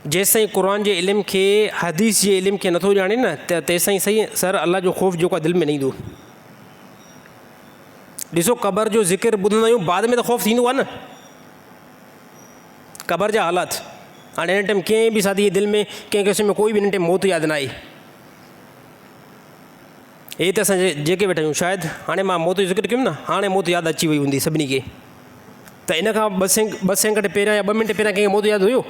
جيستائين قرآن جي علم کي، حديث جي علم کي نٿو ڄاڻي نه ته تيستائين صحيح سر الله جو خوف جيڪو آهي دل ۾ نه ايندو. ڏسو قبر جو ذڪر ٻڌندا آهيون بعد ۾ ته خوف ٿيندو آهي نه. قبر جا حالات هاڻي هن ٽائيم ڪنهن به ساٿي جي دل ۾ ڪنهن قسم ۾ ڪوئي به هن ٽائيم موت ياد نه آئي. هي ته اسان جيڪي ويٺا آهيون شايد هاڻي مان موت جو ذڪر ڪيم نه هاڻي موت ياد اچي وئي هوندي سڀني کي. ته ان کان ٻه سيڪنڊ پهريان يا ٻه منٽ پهريان ڪنهن کي موت ياد هيو؟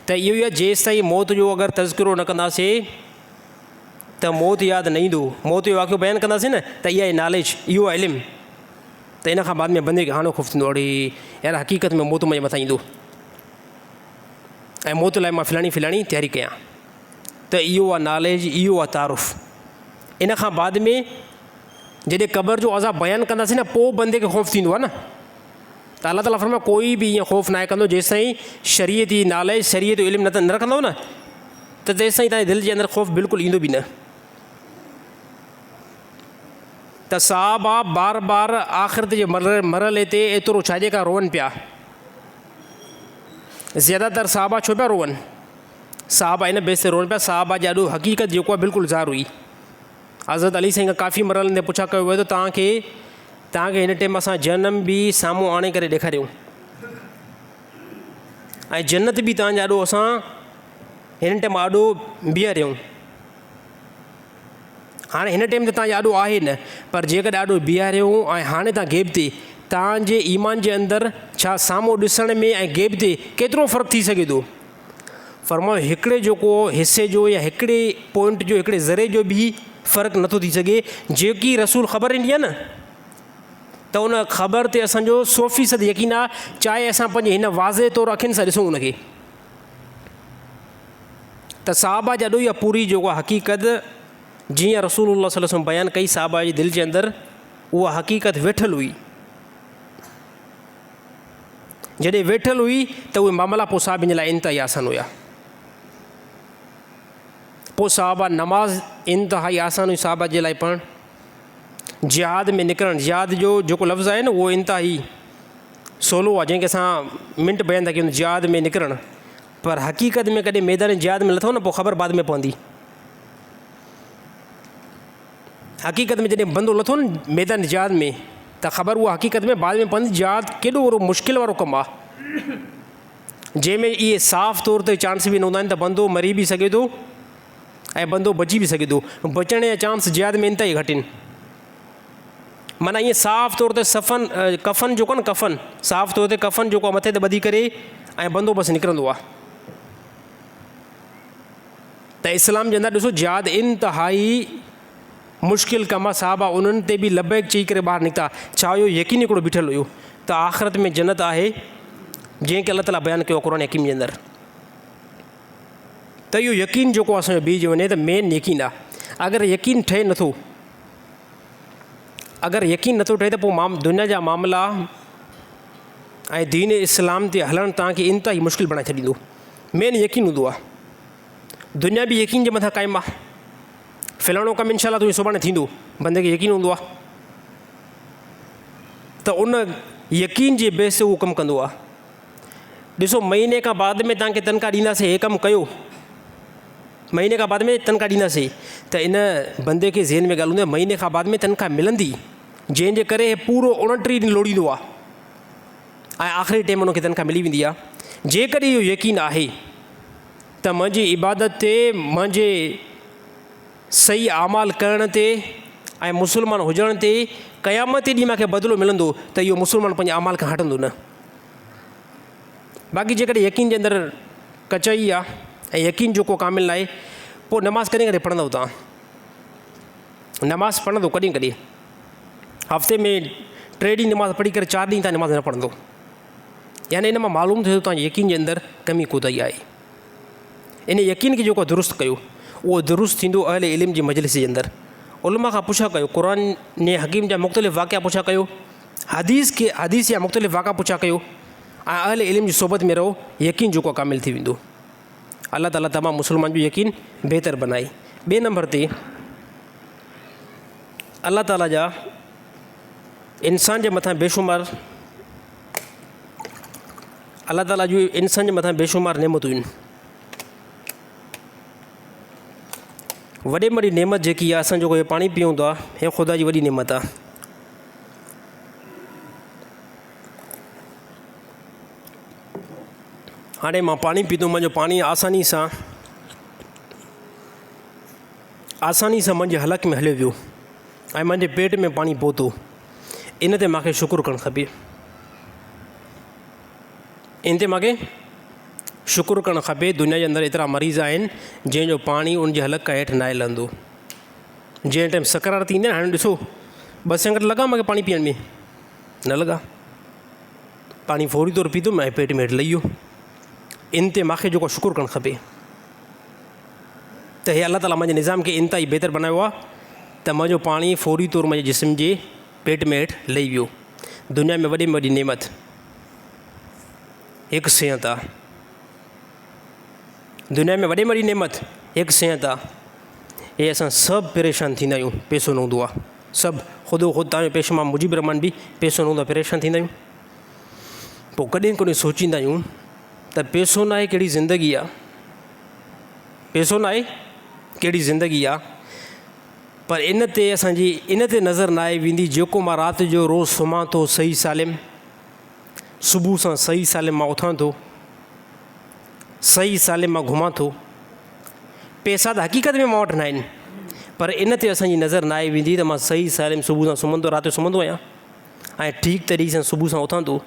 ته اهو ئي آهي جيستائين موت جو اگر تذڪرو نه ڪنداسين ته موت ياد نه ايندو. موت جو واقعو بيان ڪنداسين نه ته اها آهي ناليج، اهو آهي علم. ته ان کان بعد ۾ بندي کي هاڻو خوف ٿيندو اڙي يار حقيقت ۾ موت منهنجي مٿان ايندو ۽ موت لاء مان فلاڻي فلاڻي تياري ڪيان. ته اهو آهي ناليج، اهو آهي تعارف. ان کان بعد ۾ جڏهن قبر جو عذاب بيان ڪنداسين نه پوء بندي کي خوف ٿيندو آهي نه ته الله تعاليٰ فرمايو ڪوئي به ائين خوف ناهي ڪندو جيستائين شريعت جي ناليج شريعت جو علم نه رکندو نه ته تيستائين تنهنجي دل جي اندر خوف بلڪل ايندو به نه. ته صحابه بار بار آخرت جي مرحلي تي ايترو ڇاجي کان روئن پيا؟ زياده تر صحابه ڇو پيا روئن؟ صحابه ان بيس تي روئن پيا صحابه جي آڏو حقيقت جيڪو آهي بلڪل ظاهر هئي. حضرت علي سائين کان ڪافي مرحلن تي پڇا ڪيو ويو ته توهان کي توهان کي هن ٽيم اسان جهنم به سامهون آڻي ڪري ڏيکاريون ۽ جنت به توهان جي آڏو اسان هن ٽيم آڏو بيهاريون. هاڻي هن ٽيم ته توهان جي آڏو آهي نه پر جيڪڏهن آڏو بيهاريون ۽ هاڻي توهان غيب تي توهان جي ايمان جي اندر ڇا سامهون ڏسڻ ۾ ۽ غيب تي ڪيترو فرق ٿي سگهي ٿو؟ فرمايو هڪڙي جيڪو حصي جو يا هڪڙي پوائنٽ جو هڪڙي ذري جو به فرق نٿو ٿي سگهي جيڪي رسول خبر ڏني آهي نه ته ان خبر تي اسانجو سو فيصد يقين آهي چاهي اسان پنهنجي هن واضح طور اکين سان ڏسون ان کي ته صحابه جا اها پوري جيڪو حقيقت جيئن رسول الله صلي الله عليه وسلم بيان ڪئي صحابه جي دل جي اندر اها حقيقت ويٺل هئي جڏهن ويٺل هئي ته اهي معاملا پوء صحابين جي لاء انتهائي آسان هيا. پوء صحابه نماز انتهائي آسان هئي صحابه جي لاء پڙهڻ. جهاد ۾ نڪرڻ، جهاد جو جيڪو لفظ آهي نه اهو انتهائي سولو آهي جنهن کي اسان منٽ بيان ٿا ڪيون جهاد ۾ نڪرڻ پر حقيقت ۾ ڪڏهن ميدان جهاد ۾ لٿو نه پوء خبر بعد ۾ پوندي. حقيقت ۾ جڏهن بندو لٿو نه ميدان جهاد ۾ ته خبر اها حقيقت ۾ بعد ۾ پوندي جهاد ڪيڏو وڏو مشڪل وارو ڪم آهي جنهن ۾ اهي صاف طور تي چانس به نه هوندا آهن ته بندو مري به سگهي ٿو ۽ بندو بچي به سگهي ٿو. بچڻ جا چانس جهاد ۾ انتهائي گهٽ آهن. معنيٰ ائين صاف طور تي سفن ڪفن جيڪو آهي نه ڪفن صاف طور تي ڪفن جيڪو آهي مٿي تي ٻڌي ڪري ۽ بندو بس نڪرندو آهي. ته اسلام جي اندر ڏسو جهاد انتهائي مشڪل ڪم آ، صحابه انهن تي به لبيڪ چئي ڪري ٻاهر نڪتا، ڇا اهو يقين هڪڙو بيٺل هيو ته آخرت ۾ جنت آهي جنهن کي الله تعالي بيان ڪيو آهي قرآن حڪيم جي اندر. ته اهو يقين جيڪو اسان جو بيهجي وڃي ته مين يقين آ، اگر يقين ٺهي نٿو، اگر يقين نٿو ٺهي ته پوء دنيا جا معاملا ۽ دين اسلام تي هلڻ توهان کي انتهائي مشڪل بڻائي ڇڏيندو. مين يقين هوندو آ، دنيا به يقين جي مٿان قائم آ. فلاڻو ڪم انشاء الله تنهنجو سڀاڻي ٿيندو، بندي کي يقين هوندو آ ته ان يقين جي بيس تي اهو ڪم ڪندو آ. ڏسو مهيني کان بعد ۾ توهان کي تنخواهه ڏينداسين، هي ڪم ڪيو مهيني کان بعد ۾ تنخواهه ڏينداسين ته ان بندي کي ذهن ۾ ڳالهه هوندي آهي مهيني کان بعد ۾ تنخواهه ملندي، جنهن جي ڪري هي پورو 29 ڏينهن لوڙيندو آ ۽ آخري ٽيم ان کي تنخواهه ملي ويندي آ. جيڪڏهن اهو يقين آهي ته منهنجي عبادت تي، منهنجي صحيح اعمال ڪرڻ تي ۽ مسلمان هجڻ تي قيامت جي ڏينهن مانکي بدلو ملندو ته اهو مسلمان پنهنجي اعمال کان هٽندو نه. باقي جيڪڏهن يقين جي اندر ڪچائي آ ۽ يقين جو ڪو ڪامل ناهي پوء نماز ڪڏهن ڪڏهن پڙهندو تان نماز پڙهندو ڪڏهن ڪڏهن هفتي ۾ ٽي ڏينهن نماز پڙهي ڪري چار ڏينهن تان نماز نه پڙهندو، يعني ان مان معلوم ٿئي ٿو تان يقين جي اندر ڪمي ڪوتاهي آهي. ان يقين کي جيڪو درست ڪيو اهو درست ٿيندو اهل علم جي مجلس جي اندر. علماء کان پڇا ڪيو، قرآن حڪيم جا مختلف واقعا پڇا ڪيو، حديث کي حديث جا مختلف واقعا پڇا ڪيو ۽ اهل علم جي صحبت ۾ رهو، يقين جيڪو آهي ڪامل ٿي ويندو. الله تعالي تمام مسلمان جو يقين بهتر بنائي. ٻئي نمبر تي الله تعالي جا انسان جي مٿان بيشمار الله تعالي جون انسان جي مٿان بيشمار نعمتون آهن. وڏي ۾ وڏي نعمت جيڪي آهي اسان جيڪو هي پاڻي پيئون ٿا هي خدا جي وڏي نعمت آهي. هاڻي مان پاڻي پيتو منهنجو پاڻي آساني سان آساني سان منهنجي حلق ۾ هليو ويو ۽ منهنجي پيٽ ۾ پاڻي پهتو، ان تي مونکي شڪر ڪرڻ کپي، ان تي مونکي شڪر ڪرڻ کپي. دنيا جي اندر ايترا مريض آهن جنهن جو پاڻي ان جي حلق کان هيٺ ناهي لهندو، جنهن ٽائيم سڪرات ٿيندي آهي. هاڻي ڏسو ٻه سيڪنڊ لڳا مونکي پاڻي پيئڻ ۾ نه لڳا، پاڻي فوري طور پيتم ۽ پيٽ ۾ هيٺ لهي ويو. ان تي مونکي جيڪو شڪر ڪرڻ کپي ته هي الله تعاليٰ منهنجي نظام کي انتهائي بهتر بنايو آهي ته منهنجو پاڻي فوري طور منهنجي جسم جي پيٽ ۾ هيٺ لهي ويو. دنيا ۾ وڏي ۾ وڏي نعمت هڪ صحت آهي. دنيا ۾ وڏي ۾ وڏي نعمت هڪ صحت آهي. هي اسان سڀ پريشان ٿيندا آهيون پيسو نه هوندو آهي، سڀ خودو خود تان جو پيش امام مجيب الرحمان به پيسو نه هوندو آهي پريشان ٿيندا آهيون. پوء ڪڏهن ڪڏهن سوچيندا آهيون ته پيسو نه آهي ڪهڙي زندگي آهي، پيسو نه آهي ڪهڙي زندگي آهي، پر ان تي اسانجي ان تي نظر نه آئي ويندي جيڪو مان رات جو روز سمهان ٿو صحيح سالم، صبح سان صحيح سالم مان اٿان ٿو، صحيح سالم مان گهمان ٿو. پيسا ته حقيقت ۾ مان وٽ نه آهن پر ان تي اسانجي نظر نه آئي ويندي ته مان صحيح سالم صبح سان سمهندو رات جو سمهندو آهيان ۽ ٺيڪ طريقي سان صبح سان اٿان ٿو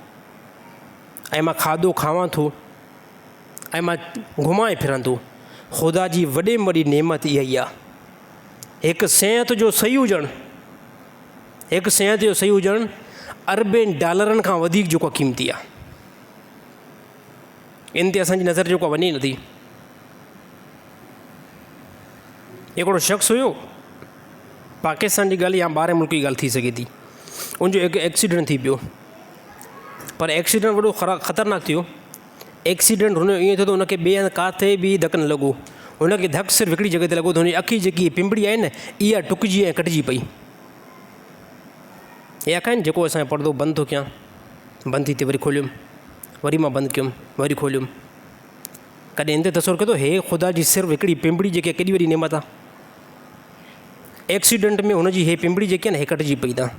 ۽ مان کاڌو کاوان ٿو ۽ مان گهمان ۽ ڦران ٿو. خدا جي وڏي ۾ وڏي نعمت اها ئي آهي. هڪ صحت جو صحيح هجڻ، هڪ صحت جو صحيح هجڻ اربين ڊالرن کان وڌيڪ جيڪو قيمتي آهي. ان تي اسان جي نظر جيڪو وڃي نٿي. هڪڙو شخص هيو، پاڪستان جي ڳالهه يا ٻاهرين ملڪ جي ڳالهه ٿي سگهي ٿي، ان جو هڪ ايڪسيڊنٽ ٿي پيو، پر ايڪسيڊنٽ وڏو خطرناڪ ٿيو. ايڪسيڊنٽ هن جو ائين ٿيو ته هن کي ٻئي هنڌ ڪاٿي به ڌڪ نه لڳو، هن کي ڌڪ صرف هڪڙي جڳهه تي لڳو ته هن جي اک جي جيڪي پنبڙي آهي نه اها ٽڪجي ۽ ڪٽجي پئي. هي اک آهي نه جيڪو اسان جو پردو بند ٿو ڪيان، بند ٿي ٿئي وري کوليم، وري مان بند ڪيم، وري کوليم. ڪڏهن هن تي تصور ڪيو اٿو هي خدا جي صرف هڪڙي پنبڙي جيڪي ڪيڏي وڏي نعمت آهي. ايڪسيڊنٽ ۾ هن جي هي پنبڙي جيڪي آهي نه هي ڪٽجي پئي تان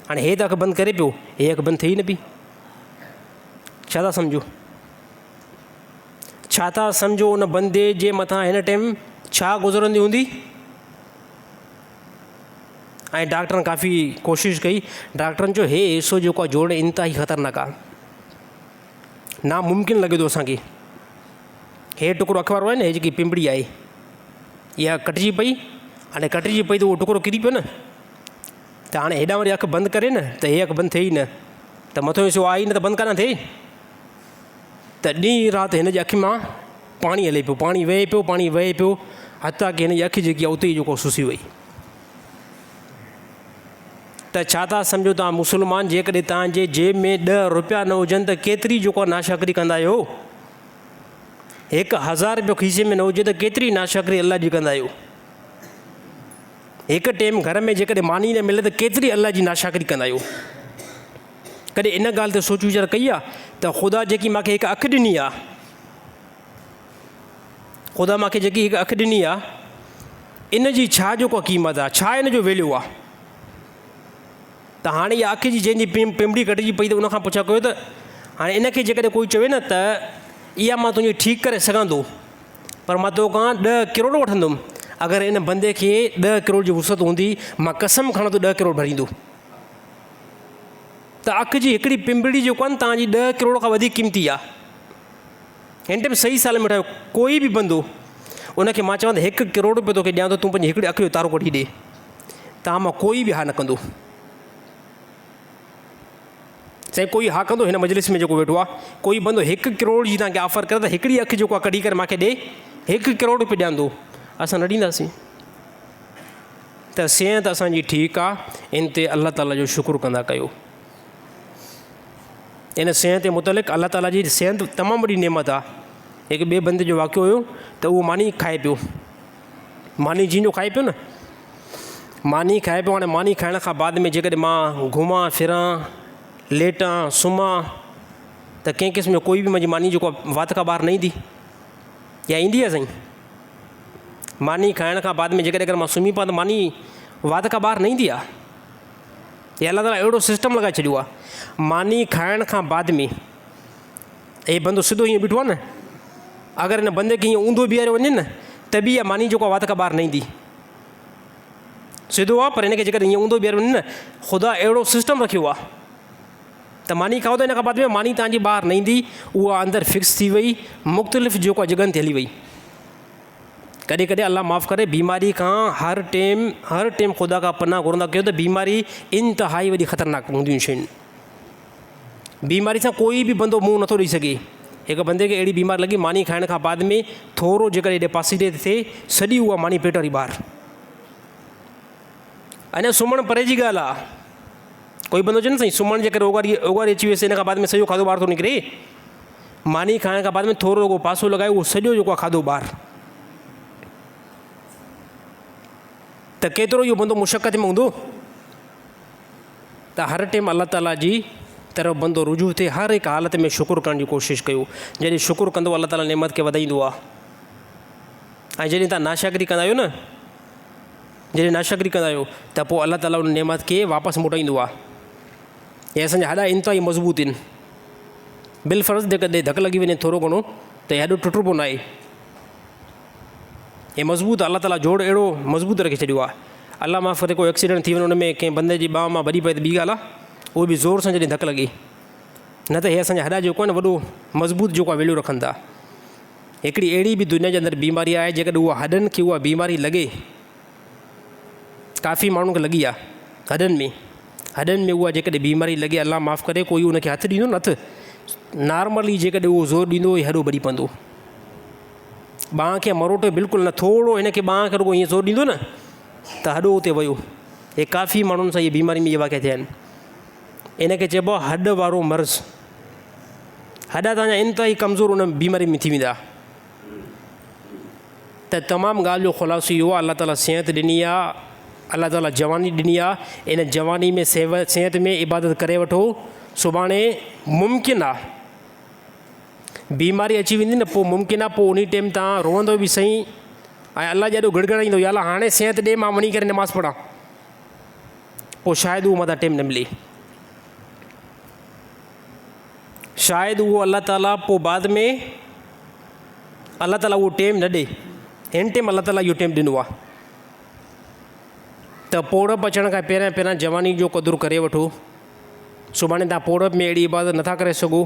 هاڻي هي ته اک بند ڪري پيو، هي اک بند ٿئي ئي نه پئي. ڇا ٿا سمجهو؟ ڇا ٿا سمجهو ان بندي جي مٿان هن ٽيم ڇا گذرندي هوندي؟ ۽ ڊاڪٽرن ڪافي ڪوشش ڪئي، ڊاڪٽرن چيو هي حصو جيڪو آهي جوڙڻ انتهائي خطرناڪ آهي، ناممڪن لڳي ٿو اسانکي. هي ٽڪرو اک وارو آهي نه، هي جيڪي پنبڙي آهي اها ڪٽجي پئي، هاڻي ڪٽجي پئي ته اهو ٽڪرو ڪري پيو نه، ته هاڻي هيڏانهن وري اک بند ڪري نه ته هي اک بند ٿئي ئي نه، ته مٿو حصو آهي ئي نه ته بند ڪاڏانهن ٿئي. ته ڏينهن رات هن جي اک مان پاڻي هلي پيو، پاڻي وهي پيو، پاڻي وهي پيو، حتيٰ ڪه هن جي اک جيڪي آهي اتي ئي جيڪو سسي وئي. ته ڇا ٿا سمجهو توهان مسلمان جيڪڏهن توهان جي جيب ۾ ڏهه روپيا نه هجن ته ڪيتري جيڪو آهي ناشڪري ڪندا آهيو؟ 1000 روپيو کيسي ۾ نه هجي ته ڪيتري ناشڪري الله جي ڪندا آهيو؟ هڪ ٽيم گهر ۾ جيڪڏهن ماني نه ملي ته ڪيتري الله جي ناشڪري ڪندا آهيو؟ ڪڏهن ان ڳالهه تي سوچ ويچار ڪئي آهي ته خدا جيڪي مان کي هڪ اک ڏني آهي، خدا مان کي جيڪي هڪ اک ڏني آهي ان جي ڇا جو ڪا قيمت آهي، ڇا ان جو ويليو آهي؟ ته هاڻي اها اک جي جنهن جي پنبڙي ڪٽجي پئي ته ان کان پڇا ڪيو ته هاڻي ان کي جيڪڏهن ڪوئي چوي نه ته اها مان تنهنجي ٺيڪ ڪري سگهان ٿو پر مان تو کان ڏهه ڪروڙ وٺندم، اگر ان بندي کي ڏهه ڪروڙ جي وسعت هوندي مان قسم کڻان ٿو ڏهه ڪروڙ ڀريندو. ته اک جي هڪڙي پنبڙي جيڪو آهي نه توهان جي ڏهه ڪروڙ کان وڌيڪ قيمتي آهي. هن ٽيم صحيح سال ۾ ٺاهيو ڪوئي به بندو ان کي مان چوان ته هڪ ڪروڙ روپيو توکي ڏيان ٿو تون پنهنجي هڪڙي اک جو تارو ڪڍي ڏي، توهان مان ڪوئي به ها نه ڪندو. سائين ڪوئي ها ڪندو هن مجلس ۾ جيڪو ويٺو آهي ڪوئي بندو هڪ ڪروڙ جي توهان کي آفر ڪري ته هڪڙي اک جيڪو آهي ڪڍي ڪري مانکي ڏي هڪ ڪروڙ روپيو ڏيان ٿو، اسان نه ڏينداسين. ته صحت اسان جي ٺيڪ آهي ان تي الله تعالي جو شڪر ڪندا ڪيو. ان صحت متعلق الله تعالي جي صحت تمام وڏي نعمت آهي. هڪ ٻئي بندي جو واقعو هيو ته اهو ماني کائي پيو، ماني جنهن جو کائي پيو نه، ماني کائي پيو، هاڻي ماني کائڻ کان بعد ۾ جيڪڏهن مان گهمان ڦران ليٽان سمهان ته ڪنهن قسم جو ڪوئي به منهنجي ماني جيڪو آهي وات کان ٻاهر نه ايندي يا ايندي آهي سائين؟ ماني کائڻ کان بعد ۾ جيڪڏهن اگر مان سمهي پوان ته ماني وات کان ٻاهر نه ايندي آهي. هي الله تعاليٰ اهڙو سسٽم لڳائي ڇڏيو آهي ماني کائڻ کان بعد ۾ هي بندو سڌو ائين بيٺو آهي نه اگر هن بندي کي ائين اونڌو بيهاريو وڃي نه ته به اها ماني جيڪو وات کان ٻاهر نه ايندي. سڌو آهي پر هن کي جيڪڏهن ائين اونڌو بيهاريو وڃي نه خدا اهڙو سسٽم رکيو آهي ته ماني کائو ته ان کان بعد ۾ ماني تان جي ٻاهر نه ايندي، اها اندر فڪس ٿي وئي، مختلف جيڪو آهي جڳهن تي هلي وئي. ڪڏهن ڪڏهن الله معاف ڪري بيماري کان هر ٽيم هر ٽيم خدا کان پناهه گهرندا ڪيو ته بيماري انتهائي وڏي خطرناڪ هونديون شيون. بيماري سان ڪوئي به بندو منهن نٿو ڏئي سگهي. هڪ بندي کي اهڙي بيماري لڳي ماني کائڻ کان بعد ۾ ٿورو جيڪڏهن هيڏي پاسي تي ٿئي سڄي اها ماني پيٽ واري ٻاهر. اڃا سمهڻ پري جي ڳالهه آ. ڪوئي بندو چئي نه سائين سمهڻ جي ڪري اوڳاري اوڳاري اچي ويس ان کان بعد ۾ سڄو کاڌو ٻاهر ٿو نڪري. ماني کائڻ کان بعد ۾ ٿورو رڳو پاسو لڳايو اهو سڄو جيڪو آ کاڌو ٻاهر. ته ڪيترو اهو بندو مشقت ۾ هوندو. ته هر ٽيم الله تعاليٰ جي طرف بندو رجوع ٿئي هر هڪ حالت ۾ شڪر ڪرڻ جي ڪوشش ڪيو. جڏهن شڪر ڪندو الله تعاليٰ نعمت کي وڌائيندو آ. ۽ جڏهن توهان ناشڪري ڪندا آهيو نه جڏهن ناشڪري ڪندا آهيو ته پوء الله تعاليٰ ان نعمت کي واپس موٽائيندو آهي. هي اسان جا هڏا انتهائي مضبوط آهن. بالفرض جيڪڏهن ڌڪ لڳي وڃي ٿورو گهڻو ته هي هڏو ٽٽبو ناهي. هي مضبوط الله تعاليٰ جوڙ اهڙو مضبوط رکي ڇڏيو آهي. الله معاف ڪري ڪو ايڪسيڊنٽ ٿي وڃي ان ۾ ڪنهن بندي جي ٻانهن مان ڀڄي پئي ته ٻي ڳالهه آهي اهو به زور سان جڏهن ڌڪ لڳي نه ته هي اسان جا هڏا جيڪو آهن وڏو مضبوط جيڪو آهي ويليو رکن ٿا. هڪڙي اهڙي به دنيا جي اندر بيماري آهي جيڪڏهن اها هڏن کي اها بيماري لڳي، ڪافي ماڻهن کي لڳي آهي هڏن ۾ هڏن ۾ اها جيڪڏهن بيماري لڳي الله معاف ڪري ڪوئي ان کي هٿ ڏيندو نه هٿ نارملي جيڪڏهن اهو زور ڏيندو هي هڏو ڀڄي پوندو. ٻانهن کي مروٽو بلڪل نه ٿورو هن کي ٻانهن کي رڳو ائين زور ڏيندو نه ته هڏو اتي ويو. هي ڪافي ماڻهن سان هي بيماري ۾ اهي واقعا ٿيا آهن. ان کي چئبو آهي هڏ وارو مرض. هڏا توهان جا انتهائي ڪمزور ان بيماري ۾ ٿي ويندا. ته تمام ڳالهه جو خلاصو اهو آهي الله تعالي صحت ڏني آهي، الله تعالي جواني ڏني آهي، ان جواني ۾ صحت ۾ عبادت ڪري وٺو، سڀاڻي ممڪن آهي بيماري اچي ويندي نه پوء ممڪن آهي پوء انهي ٽيم توهان روئندو به سهي ۽ الله جي آڏو گڙگڙائيندو يا الله هاڻي صحت ڏي مان وڃي ڪري نماز پڙهان، پوء شايد اهو متان ٽيم نه ملي. شايد اهو الله تعاليٰ پوء بعد ۾ الله تعاليٰ اهو ٽيم نه ڏي. هن ٽيم الله تعاليٰ اهو ٽيم ڏنو آهي ته پوڙهپ اچڻ کان پهريان پهريان جواني جو قدر ڪري وٺو. سڀاڻي توهان پوڙهپ ۾ اهڙي عبادت نٿا ڪري سگهو،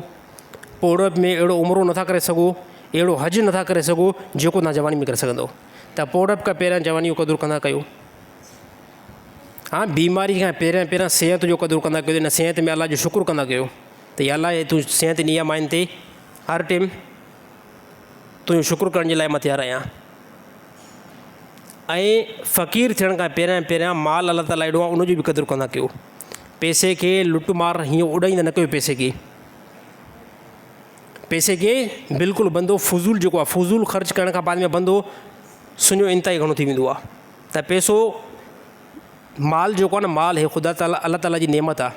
پوڙهپ ۾ اهڙو عمرو نٿا ڪري سگهو، اهڙو حج نٿا ڪري سگهو جيڪو توهان جواني ۾ ڪري سگهندو. ته پوڙهپ کان پهريان جواني جو قدر ڪندا ڪيو. ها بيماري کان پهريان پهريان صحت جو قدر ڪندا ڪيو ان صحت ۾ الله جو شڪر ڪندا ڪيو ته يا الله هي تون صحت ڏني آهي مان ان تي هر ٽيم تنهنجو شڪر ڪرڻ جي لاء مان تيار آهيان. ۽ فقير ٿيڻ کان پهريان پهريان مال الله تعاليٰ ڏنو آهي ان جو به قدر ڪندا ڪيو. پئسي کي لٽ مار هيئن اڏائيندا نه ڪيو پئسي کي. پئسي کي بلڪل بندو فضول جيڪو آهي فضول خرچ ڪرڻ کان بعد ۾ بندو سڃو انتهائي گهڻو ٿي ويندو آهي ته پئسو مال جيڪو آهي نه مال هي خدا تعاليٰ الله تعاليٰ جي نعمت آهي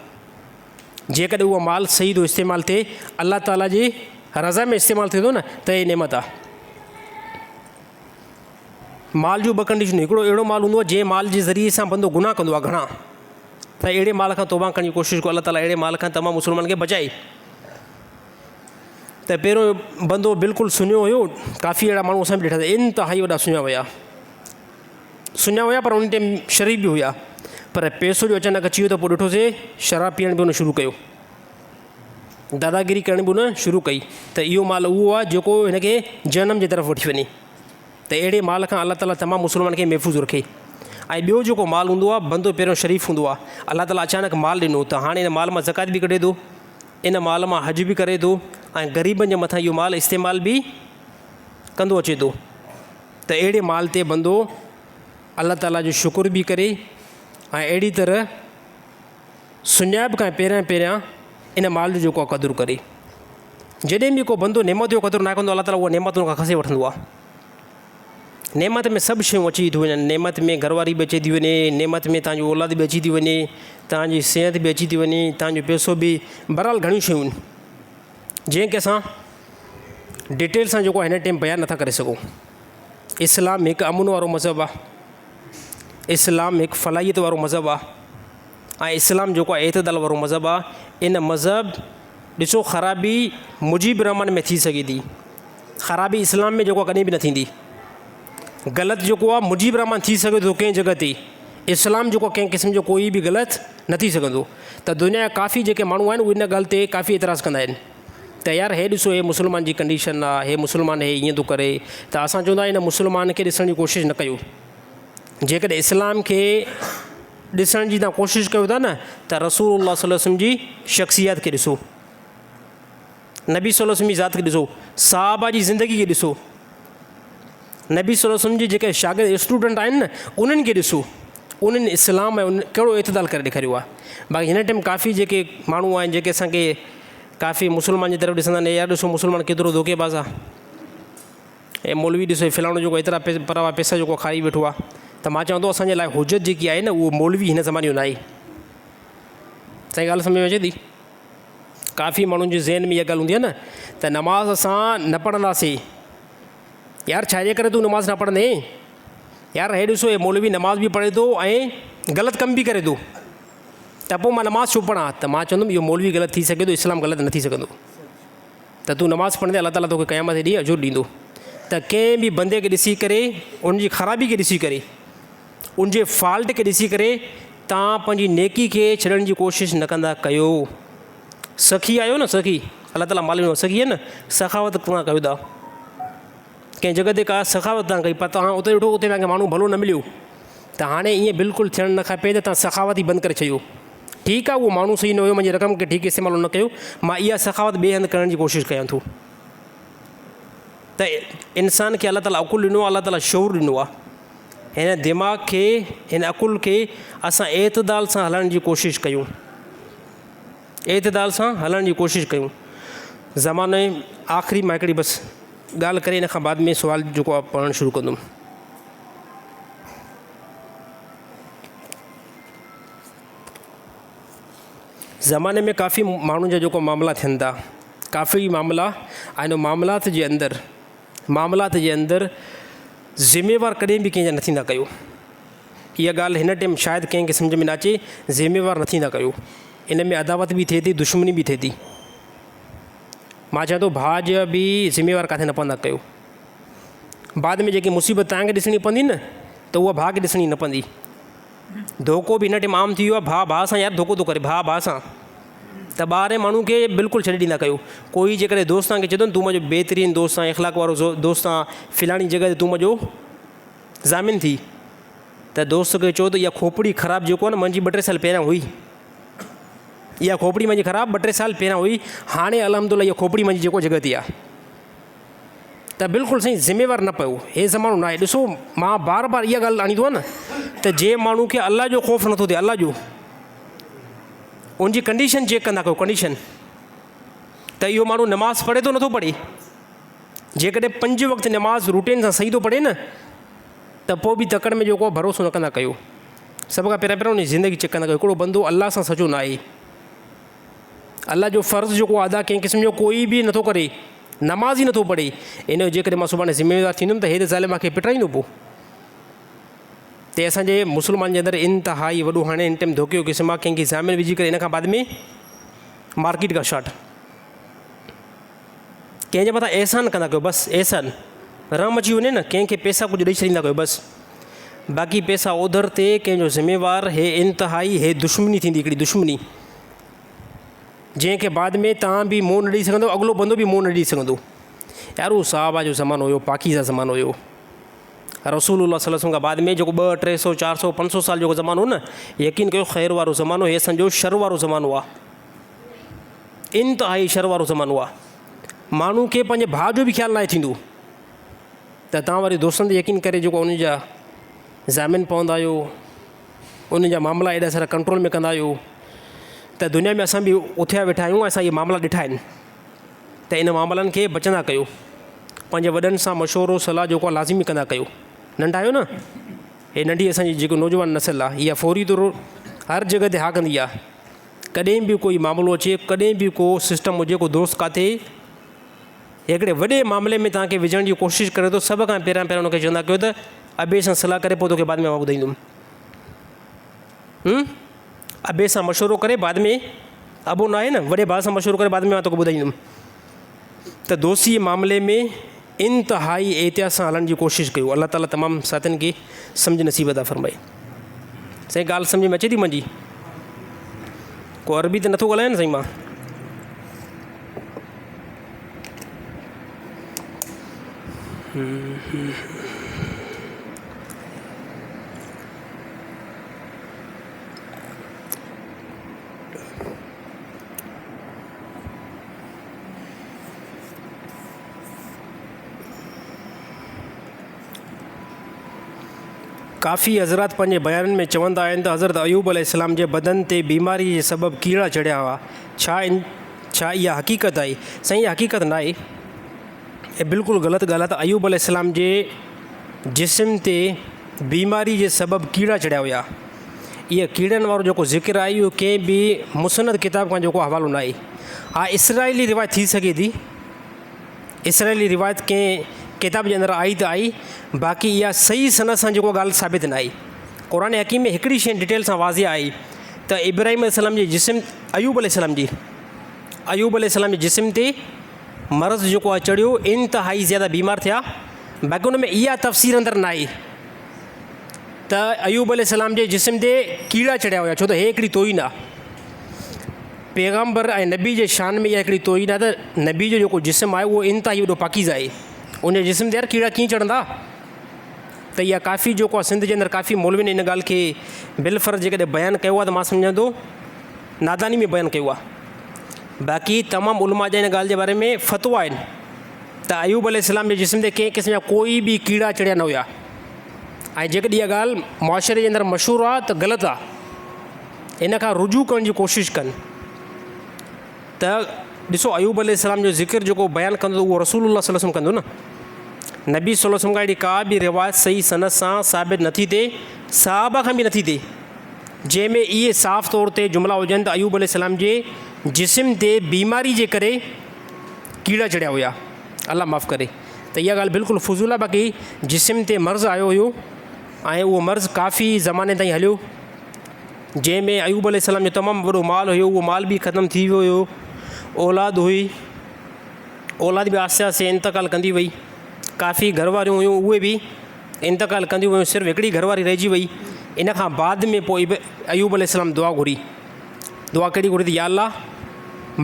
جيڪڏهن اهو مال صحيح ٿو استعمال ٿئي الله تعاليٰ جي رضا ۾ استعمال ٿئي ٿو نه ته هي نعمت آهي مال جون ٻه ڪنڊيشنون هڪڙو اهڙو مال هوندو آهي جنهن مال جي ذريعي سان بندو گناهه ڪندو آهي گهڻا ته اهڙي مال کان توبه ڪرڻ جي ڪوشش ڪيو الله تعاليٰ اهڙي مال کان تمام مسلمانن کي بچائي ته پهريون بندو بلڪل سڃو هيو ڪافي اهڙا ماڻهو اسان به ڏٺا انتهائي وڏا سڃا هيا سڃا هيا پر ان ٽائيم شريف به هيا پر پيسو جو اچانڪ اچي ويو ته پوء ڏٺوسي شراب پيئڻ به ان شروع ڪيو داداگيري ڪرڻ به ان شروع ڪئي ته اهو مال اهو آهي جيڪو هن کي جهنم جي طرف وٺي وڃي ته اهڙي مال کان الله تعاليٰ تمام مسلمانن کي محفوظ رکي ۽ ٻيو جيڪو مال هوندو آهي بندو پهريون شريف هوندو آهي الله تعاليٰ اچانڪ مال ڏنو ته هاڻي ان مال مان زڪوات به ڪڍي ٿو ان مال مان حج به ڪري ٿو ۽ غريبن جي مٿان اهو مال استعمال به ڪندو اچي ٿو ته اهڙي مال تي بندو الله تعاليٰ جو شڪر به ڪري ۽ اهڙي طرح سڃاڻپ کان پهريان پهريان ان مال جو جيڪو آهي قدر ڪري. جڏهن به ڪو بندو نعمت جو قدر ناهي ڪندو الله تعاليٰ اها نعمت ان کان کسي وٺندو آهي. نعمت ۾ سڀ شيون اچي ٿيون وڃن نعمت ۾ گهر واري به اچي ٿي وڃي نعمت ۾ تنهنجو اولاد به اچي ٿي وڃي تنهنجي صحت به اچي ٿي وڃي تنهنجو پئسو به بهرحال گهڻيون شيون آهن جنهن کي اسان ڊيٽيل سان جيڪو هن ٽائيم بيان نٿا ڪري سگهون. اسلام هڪ امن وارو مذهب آهي. اسلام هڪ فلاحيت وارو مذهب آهي ۽ اسلام جيڪو آهي اعتدال وارو مذهب آهي. ان مذهب ڏسو خرابي مجيب الرحمان ۾ ٿي سگهي ٿي، خرابي اسلام ۾ جيڪو آهي ڪڏهن به نه ٿيندي. غلط جيڪو آهي مجيب الرحمان ٿي سگهي ٿو ڪنهن جڳهه تي، اسلام جيڪو آهي ڪنهن قسم جو ڪوئي به غلط نه ٿي سگهندو. ته دنيا جا ڪافي جيڪي ماڻهو آهن اهي ان ڳالهه تي ڪافي اعتراض ڪندا آهن ته يار هي ڏسو هي مسلمان جي ڪنڊيشن آهي، هي مسلمان هي ائين ٿو ڪري ته اسان چوندا آهيون هن مسلمان کي ڏسڻ جي ڪوشش نه ڪيو. جيڪڏهن اسلام کي ڏسڻ جي توهان ڪوشش ڪيو ٿا نه ته رسول الله صلي الله عليه وسلم جي شخصيت کي ڏسو، نبي صلي الله عليه وسلم جي ذات کي ڏسو، صحابه جي زندگي کي ڏسو، نبي صلي الله عليه وسلم جي جيڪي شاگرد اسٽوڊنٽ آهن نه انهن کي ڏسو، انهن اسلام ۽ ان ڪهڙو اعتدال ڪري ڏيکاريو آهي. باقي هن ٽائيم ڪافي جيڪي ماڻهو آهن جيڪي اسان کي ڪافي مسلمان جي طرف ڏسندا آهن يار ڏسو مسلمان ڪيترو ڌوڪي باز آهي. اي مولوي ڏسو هي فلاڻو جيڪو ايترا پراوا پئسا جيڪو کائي ويٺو آ ته مان چوان ٿو اسان جي لاء حجت جيڪي آهي نه اهو مولوي هن زماني جو ناهي. سائين ڳالهه سمجهه ۾ اچي ٿي؟ ڪافي ماڻهن جي ذهن ۾ اها ڳالهه هوندي آهي نه ته نماز اسان نه پڙهنداسين. يار ڇا جي ڪري تون نماز نه پڙهندين؟ يار هي ڏسو هي مولوي نماز به پڙهي ٿو ۽ غلط ڪم به ڪري ٿو ته پوء مان نماز ڇو پڙهان؟ ته مان چوندم اهو مولوي غلط ٿي سگهي ٿو اسلام غلط نه ٿي سگهندو. ته تون نماز پڙهندين الله تعاليٰ توکي قيامت جي ڏينهن اجر ڏيندو ته ڪنهن به بندي کي ڏسي ڪري ان جي خرابي کي ڏسي ڪري ان جي فالٽ کي ڏسي ڪري تان پنهنجي نيڪي کي ڇڏڻ جي ڪوشش نه ڪندا ڪيو. سخي آهيو نه سخي الله تعاليٰ مال ڏنو سخي آهي نه سخاوت توهان ڪيو ٿا ڪنهن جڳهه تي ڪا سخاوت توهان ڪئي پر توهان اتي ڏٺو اتي توهان کي ماڻهو ڀلو نه مليو ته هاڻي ائين بلڪل ٿيڻ نه کپي ته توهان سخاوت ئي بند ڪري ڇڏيو. ٺيڪ آهي اهو ماڻهو صحيح نه هيو منهنجي رقم کي ٺيڪ استعمال نه ڪيو مان اها سخاوت ٻئي هنڌ ڪرڻ جي ڪوشش ڪيان ٿو ته انسان کي الله تعاليٰ عقل ڏنو آهي الله تعاليٰ شعور ڏنو آهي هن دماغ کي هن عقل کي اسان اعتدال سان هلڻ جي ڪوشش ڪيون اعتدال سان هلڻ جي ڪوشش ڪيون زماني آخري مان هڪڙي بس ڳالهه ڪري ان کان بعد ۾ سوال جيڪو آهي پڙهڻ شروع ڪندم. زماني ۾ ڪافي ماڻهن جا جيڪو معاملا ٿين ٿا ڪافي معاملا ۽ ان معاملات جي اندر معاملات جي اندر ذميوار ڪڏهن به ڪنهن جا نه ٿيندا ڪيو اها ڳالهه هن ٽيم شايد ڪنهن کي سمجهه ۾ نه اچي ذميوار نه ٿيندا ڪيو ان ۾ عداوت به ٿئي ٿي دشمني به ٿئي ٿي مان چوان ٿو ڀاء جا به ذميوار ڪاٿي نه پوندا ڪيو بعد ۾ جيڪي مصيبت توهان کي ڏسڻي پوندي نه ته اها ڀاء کي ڏسڻي نه پوندي. ڌوڪو به هن ٽيم عام ٿي ويو آهي ڀاء ڀاء سان يار ڌوڪو ٿو ڪري ڀاء ڀاء سان ته ٻاهرين ماڻهو کي بلڪل ڇڏي ڏيندا ڪيو ڪوئي جيڪڏهن دوست توهان کي چئي ٿو نه تون منهنجو بهترين دوست آهين اخلاق وارو دوست آهين فلاڻي جڳهه تي تون منهنجو ضامن ٿي ته دوست کي چئو ته اها کوپڙي خراب جيڪو آهي نه منهنجي ٻه ٽي سال پهريان هئي اها کوپڙي منهنجي خراب ٻه ٽي سال پهريان هئي هاڻي الحمد لله اها کوپڙي منهنجي جيڪو جڳهه تي آهي ته بلڪل سائين ذميوار نه پيو هي زمانو نه آهي ڏسو مان بار بار اها ڳالهه آڻيندو آهيان نه ته جنهن ماڻهو کي الله جو خوف نٿو ٿئي الله جو ان جي ڪنڊيشن چيڪ ڪندا ڪيو ڪنڊيشن ته اهو ماڻهو نماز پڙهي ٿو نٿو پڙهي جيڪڏهن پنج وقت نماز روٽين سان صحيح ٿو پڙهي نه ته پوء به تڪڙ ۾ جيڪو ڀروسو نه ڪندا ڪيو. سڀ کان پهريان پهريان ان جي زندگي چيڪ ڪندا ڪيو. هڪڙو بندو الله سان سچو نه آهي. الله جو فرض جيڪو ادا ڪنهن قسم جو ڪوئي به نٿو ڪري، نماز ئي نٿو پڙهي، ان جو جيڪڏهن مان سڀاڻي ذميوار ٿيندم ته هي ته ظالم مان کي پٽرائيندو پوء. ته اسان جي مسلمان جي اندر انتهائي وڏو هاڻي هن ٽيم ڌوڪي جو قسم آهي، ڪنهن کي ضامن وجهي ڪري ان کان بعد ۾ مارڪيٽ کان شارٽ. ڪنهن جي مٿان احسان ڪندا ڪيو بس احسان رحم اچي وڃي نه ڪنهن کي پئسا ڪجهه ڏئي ڇڏيندا ڪيو بس باقي پئسا اوڌر تي ڪنهن جو ذميوار هي انتهائي هي دشمني ٿيندي هڪڙي دشمني جنهن کي بعد ۾ تان به منهن نه ڏئي سگهندو اڳلو بندو به منهن نه ڏئي سگهندو يار اهو صحابه جو زمانو هيو پاڪيزه زمانو هيو رسول الله صلي الله عليه وسلم کان بعد ۾ جيڪو ٻه ٽي سو چار سو پنج سو سال جيڪو زمانو هو نه يقين ڪيو خير وارو زمانو هي اسان جو شر وارو زمانو آهي انتهائي شر وارو زمانو آ. ماڻهو کي پنهنجي ڀاء جو به خيال ناهي ٿيندو ته توهان وري دوستن تي يقين ڪري جيڪو انهن جا ضامن پوندا آهيو انهن جا معاملا ايڏا سارا ڪنٽرول ۾ ڪندا آهيو ته دنيا ۾ اسان به اٿيا ويٺا آهيون اسان اهي معاملا ڏٺا آهن ته ان معاملن کي بچندا ڪيو پنهنجي وڏن سان مشورو صلاح جيڪو آهي لازمي ڪندا ڪيو ننڍا آهيو نه هي ننڍي اسانجي جيڪو نوجوان نسل آهي اها فوري طور هر جڳهه تي ها ڪندي آهي ڪڏهن به ڪوئي معاملو اچي، ڪڏهن به ڪو سسٽم هجي، ڪو دوست ڪاٿي هڪڙي وڏي معاملي ۾ توهان کي وجهڻ جي ڪوشش ڪري ٿو، سڀ کان پهريان پهريان ان کي چوندا ڪيو ته ابي سان صلاح ڪري پوء توکي بعد ۾ مان ٻڌائيندم. هم ابي سان مشورو ڪري بعد ۾ ابو ناهي نه وڏي ڀاء سان مشورو ڪري بعد ۾ مان توکي ٻڌائيندم. ته دوستي جي معاملي ۾ انتهائي احتياط سان هلڻ جي ڪوشش ڪيو. الله تعالي تمام ساٿين کي سمجهه نصيب عطا فرمائي. سائين ڳالهه سمجهه ۾ اچي ٿي منهنجي؟ ڪو عربي ته نٿو ڳالهايان نه سائين مان؟ ڪافي حضرات پنهنجي بيانن ۾ چوندا آهن ته حضرت ايوب عليه السلام جي بدن تي بيماري جي سبب ڪيڙا چڙهيا هئا ڇا ان ڇا اها حقيقت آهي؟ سائين اها حقيقت ناهي اها بلڪل غلط ڳالهه آهي ته ايوب عليه السلام جي جسم تي بيماري جي سبب ڪيڙا چڙهيا هيا اهي ڪيڙن وارو جيڪو ذڪر آهي اهو ڪنهن به مسند ڪتاب کان جيڪو حوالو ناهي ها اسرائيلي روايت ٿي سگهي ٿي اسرائيلي روايت ڪنهن ڪتاب جي اندر آئي ته آئي باقي اها صحيح سند سان جيڪو ڳالهه ثابت ناهي قرآن حڪيم ۾ هڪڙي شيء ڊيٽيل سان واضح آئي ته ابراهيم عليه السلام جي جسم ايوب عليه السلام جي ايوب عليه السلام جي جسم تي مرض جيڪو آهي چڙهيو انتهائي زياده بيمار ٿيا باقي ان ۾ اها تفسير اندر ناهي ته ايوب عليه السلام جي جسم تي ڪيڙا چڙهيا هيا ڇو ته هي هڪڙي توهين آهي پيغمبر ۽ نبي جي شان ۾ اها هڪڙي توهين آهي ته نبي جو جيڪو جسم آهي اهو انتهائي وڏو پاڪيزه آهي ان جي جسم تي يار ڪيڙا ڪيئن چڙهندا ته اها ڪافي جيڪو آهي سنڌ جي اندر ڪافي مولوين ان ڳالهه کي بالفرض جيڪڏهن بيان ڪيو آهي ته مان سمجهان ٿو ناداني ۾ بيان ڪيو آهي باقي تمام علماء جا ان ڳالهه جي باري ۾ فتوا آهن ته ايوب عليه السلام جي جسم تي ڪنهن قسم جا ڪوئي به ڪيڙا چڙهيا نه هيا ۽ جيڪڏهن اها ڳالهه معاشري جي اندر مشهور آهي ته غلط آهي ان کان رجوع ڪرڻ جي ڪوشش ڪن ته ڏسو ايوب عليه السلام جو ذڪر جيڪو بيان ڪندو اهو رسول الله صلي الله عليه وسلم ڪندو نه نبي صلي الله عليه وسلم کان اهڙي ڪا به روايت صحيح سند سان ثابت نٿي ٿئي صحابه کان به نٿي ٿئي جنهن ۾ اهي صاف طور تي جملا هجن ته ايوب عليه السلام جي جسم تي بيماري جي ڪري ڪيڙا چڙهيا هيا الله معاف ڪري ته اها ڳالهه بلڪل فضول آهي باقي جسم تي مرض آيو هيو ۽ اهو مرض ڪافي زماني تائين هليو جنهن ۾ ايوب عليه السلام جو تمام وڏو مال هيو اهو مال به ختم ٿي ويو هيو اولاد هئي اولاد به آهستي آهستي انتقال ڪندي وئي ڪافي گهر واريون هيون اهي به انتقال ڪنديون ويون صرف هڪڙي گهر واري رهجي وئي ان کان بعد ۾ پوء ايوب عليه السلام دعا گهري دعا ڪهڙي گهري ته يا الله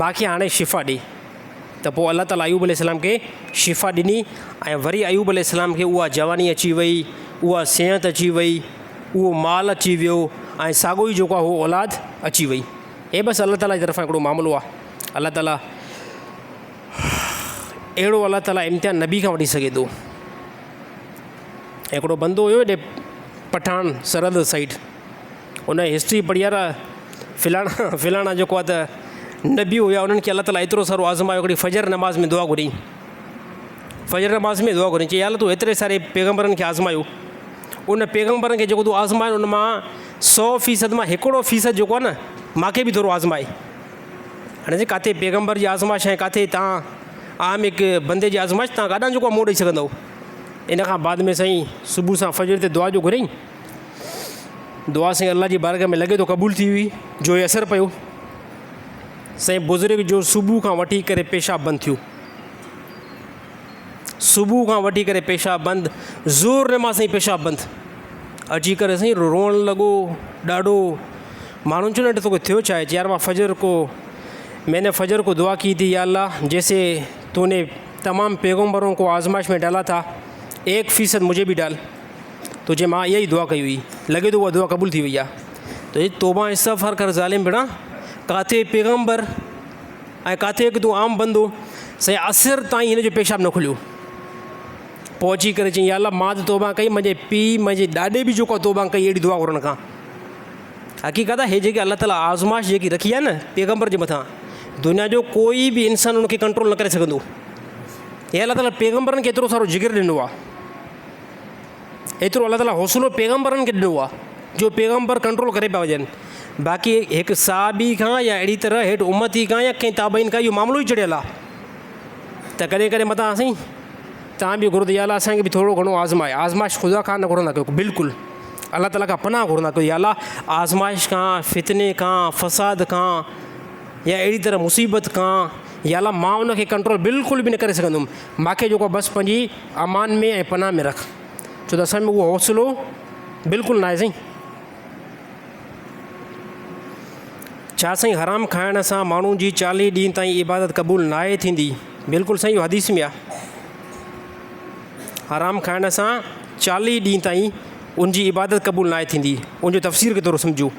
ماکي هاڻي شفا ڏي ته پوء الله تعالي ايوب عليه السلام کي شفا ڏني ۽ وري ايوب عليه السلام کي اها جواني اچي وئي اها صحت اچي وئي، اهو مال اچي ويو ۽ ساڳيو ئي جيڪو آهي اهو اولاد اچي وئي. هي بس الله تعاليٰ جي طرفان هڪڙو معاملو آهي. الله تعاليٰ اهڙو الله تعاليٰ امتحان نبي کان وٺي سگهي ٿو. هڪڙو بندو هيو هيڏي پٺاڻ سرحد سائيڊ ان جي هسٽري پڙهي يار فلاڻا فلاڻا جيڪو آهي ته نبي هيا انهن کي الله تعاليٰ ايترو سارو آزمايو هڪڙي فجر نماز ۾ دعا گهري فجر نماز ۾ دعا گهري چي يا الله تون ايتري ساري پيغمبرن کي آزمايو ان پيغمبرن کي جيڪو تون آزمايو ان مان 100% مان 1% جيڪو آهي نه مانکي به ٿورو آزمائي هاڻي جي ڪاٿي پيغمبر جي آزمائش ۽ ڪاٿي تان عام هڪ بندي جي آزمائش تان ڪاڏان جيڪو منهن ڏئي سگهندو ان کان بعد ۾ سائين صبح سان فجر تي دعا جو گهريائين دعا سائين الله جي بارگاهه ۾ لڳي ٿو قبول ٿي هئي جو هي اثر پيو سائين بزرگ جو صبح کان وٺي ڪري پيشاب بند ٿيو صبح کان وٺي ڪري پيشاب بند زور نماز سائين پيشاب بند اچي ڪري سائين روئڻ لڳو ڏاڍو ماڻهن چيو نه توکي ٿيو ڇا آهي يار مان فجر کو میں نے فجر کو دعا کی تھی یا اللہ جیسے تو نے تمام پیغمبروں کو آزمائش میں ڈالا تھا 1% مجھے بھی ڈال تو چي مان اها ئي دعا ڪئي هئي لڳي ٿو اها دعا قبول ٿي وئي آهي ته چي توبه استغفار ڪر ظالم ڀيڻا ڪاٿي پيغمبر ۽ ڪاٿي هڪ تون عام بندو سائين عصر تائين هن جو پيشاب نه کليو پوء اچي ڪري چيائين يا الله مان ته توبه ڪئي منهنجي پيء منهنجي ڏاڏي به جيڪو توبه ڪئي اهڙي دعا گهرڻ کان حقيقت آهي هي جيڪي الله تعالي آزمائش جيڪي رکي آهي نه پيغمبر جي مٿان دنيا جو ڪوئي به انسان ان کي ڪنٽرول نه ڪري سگهندو هي الله تعالي پيغمبرن کي ايترو سارو جگر ڏنو آهي ايترو الله تعالي حوصلو پيغمبرن کي ڏنو آهي جو پيغمبر ڪنٽرول ڪري پيا وڃن باقي هڪ صحابي کان يا اهڙي طرح هيٺ امتي کان يا ڪنهن تابعين کان اهو معاملو ئي چڙهيل آهي ته ڪڏهن ڪڏهن متان اسين تان به گهرو ته يا الله اسان کي به ٿورو گهڻو آزمائي آزمائش خدا کان نه گهرندا ڪيو بلڪل الله تعالي کان پناهه گهرندا ڪيو يا الله آزمائش کان فتني کان فساد کان يا اهڙي طرح مصيبت کان يا الله مان ان کي ڪنٽرول بلڪل به نه ڪري سگهندم مانکي جيڪو بس پنهنجي امان ۾ ۽ پناهه ۾ رک ڇو ته اسان ۾ اهو حوصلو بلڪل ناهي سائين. ڇا سائين حرام کائڻ سان ماڻهو جي 40 ڏينهن تائين عبادت قبول ناهي ٿيندي؟ بلڪل سائين اهو حديث ۾ آهي حرام کائڻ سان 40 ڏينهن تائين ان جي عبادت قبول ناهي ٿيندي ان جو تفسير کي ٿورو سمجهو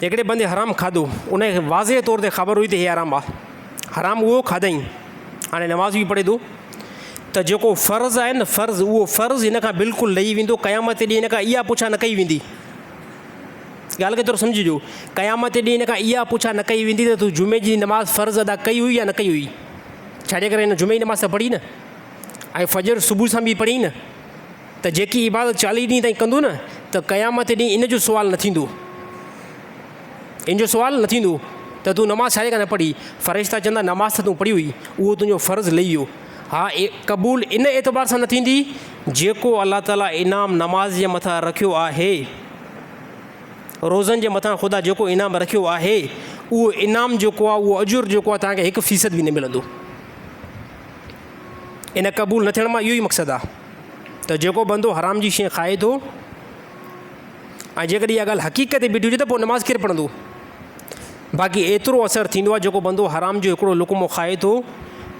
هڪڙي بندي حرام کاڌو ان کي واضح طور تي خبر هئي ته هي حرام آهي حرام اهو کاڌائين هاڻي نماز به پڙهي ٿو ته جيڪو فرض آهي نه فرض اهو فرض هن کان بلڪل لهي ويندو قيامت ڏينهن هن کان اها پڇا نه ڪئي ويندي ڳالهه کي ٿورو سمجهجو قيامت ڏينهن هن کان اها پڇا نه ڪئي ويندي ته تون جمعي جي نماز فرض ادا ڪئي هئي يا نه ڪئي هئي ڇاجي ڪري هن جمعي جي نماز ته پڙهي نه ۽ فجر صبح سان به پڙهي نه ته جيڪي عبادت 40 ڏينهن تائين ڪندو نه ته قيامت ڏينهن ان جو سوال نه ٿيندو ان جو سوال نه ٿيندو ته تون نماز ڇا جي ڪري نه پڙهي؟ فرشتا چوندا نماز ته تون پڙهي هئي، اهو تنهنجو فرض لهي ويو. ها قبول ان اعتبار سان نه ٿيندي جيڪو الله تعاليٰ انعام نماز جي مٿان رکيو آهي، روزن جي مٿان خدا جيڪو انعام رکيو آهي اهو انعام جيڪو آهي اهو اجر جيڪو آهي توهان کي 1% به نه ملندو. ان قبول نه ٿيڻ مان اهو ئي مقصد آهي ته جيڪو بندو حرام جي شيء کائي ٿو ۽ جيڪڏهن اها ڳالهه حقيقت تي بيٺي هجي ته پوء نماز ڪير پڙهندو؟ باقي ايترو اثر ٿيندو آهي جيڪو بندو حرام جو هڪڙو لقمو کائي ٿو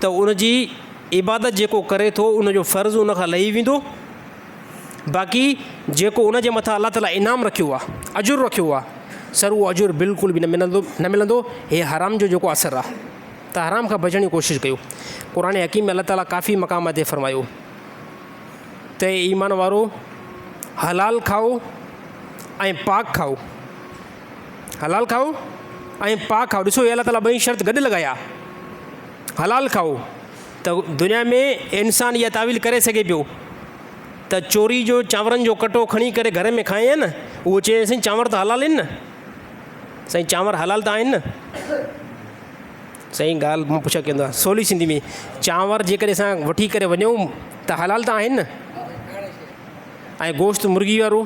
ته ان جي عبادت جيڪو ڪري ٿو ان جو فرض ان کان لهي ويندو باقي جيڪو ان جي مٿان الله تعالي انعام رکيو آهي اجر رکيو آهي سر اهو اجر بلڪل به نه ملندو نه ملندو هي حرام جو جيڪو اثر آهي ته حرام کان بچڻ جي ڪوشش ڪيو قرآن حڪيم ۾ الله تعالي ڪافي مقام تي فرمايو ته اي ايمان وارو! حلال کائو ۽ پاڪ کائو. حلال کائو ۽ پاڪ کائو. ڏسو هي الله تعاليٰ ٻئي شرط گڏ لڳايا. حلال کائو ته دنيا ۾ انسان اها تاويل ڪري سگهي پيو ته چوري جو چانورن جو ڪٽو کڻي ڪري گهر ۾ کائين نه اهو چئي سائين چانور ته حلال آهن نه سائين چانور حلال ته آهن نه. سائين ڳالهه مان پڇا ڪيان ٿا سولي سنڌي ۾ چانور جيڪڏهن اسان وٺي ڪري وڃون ته حلال ته آهن نه ۽ گوشت مرغي وارو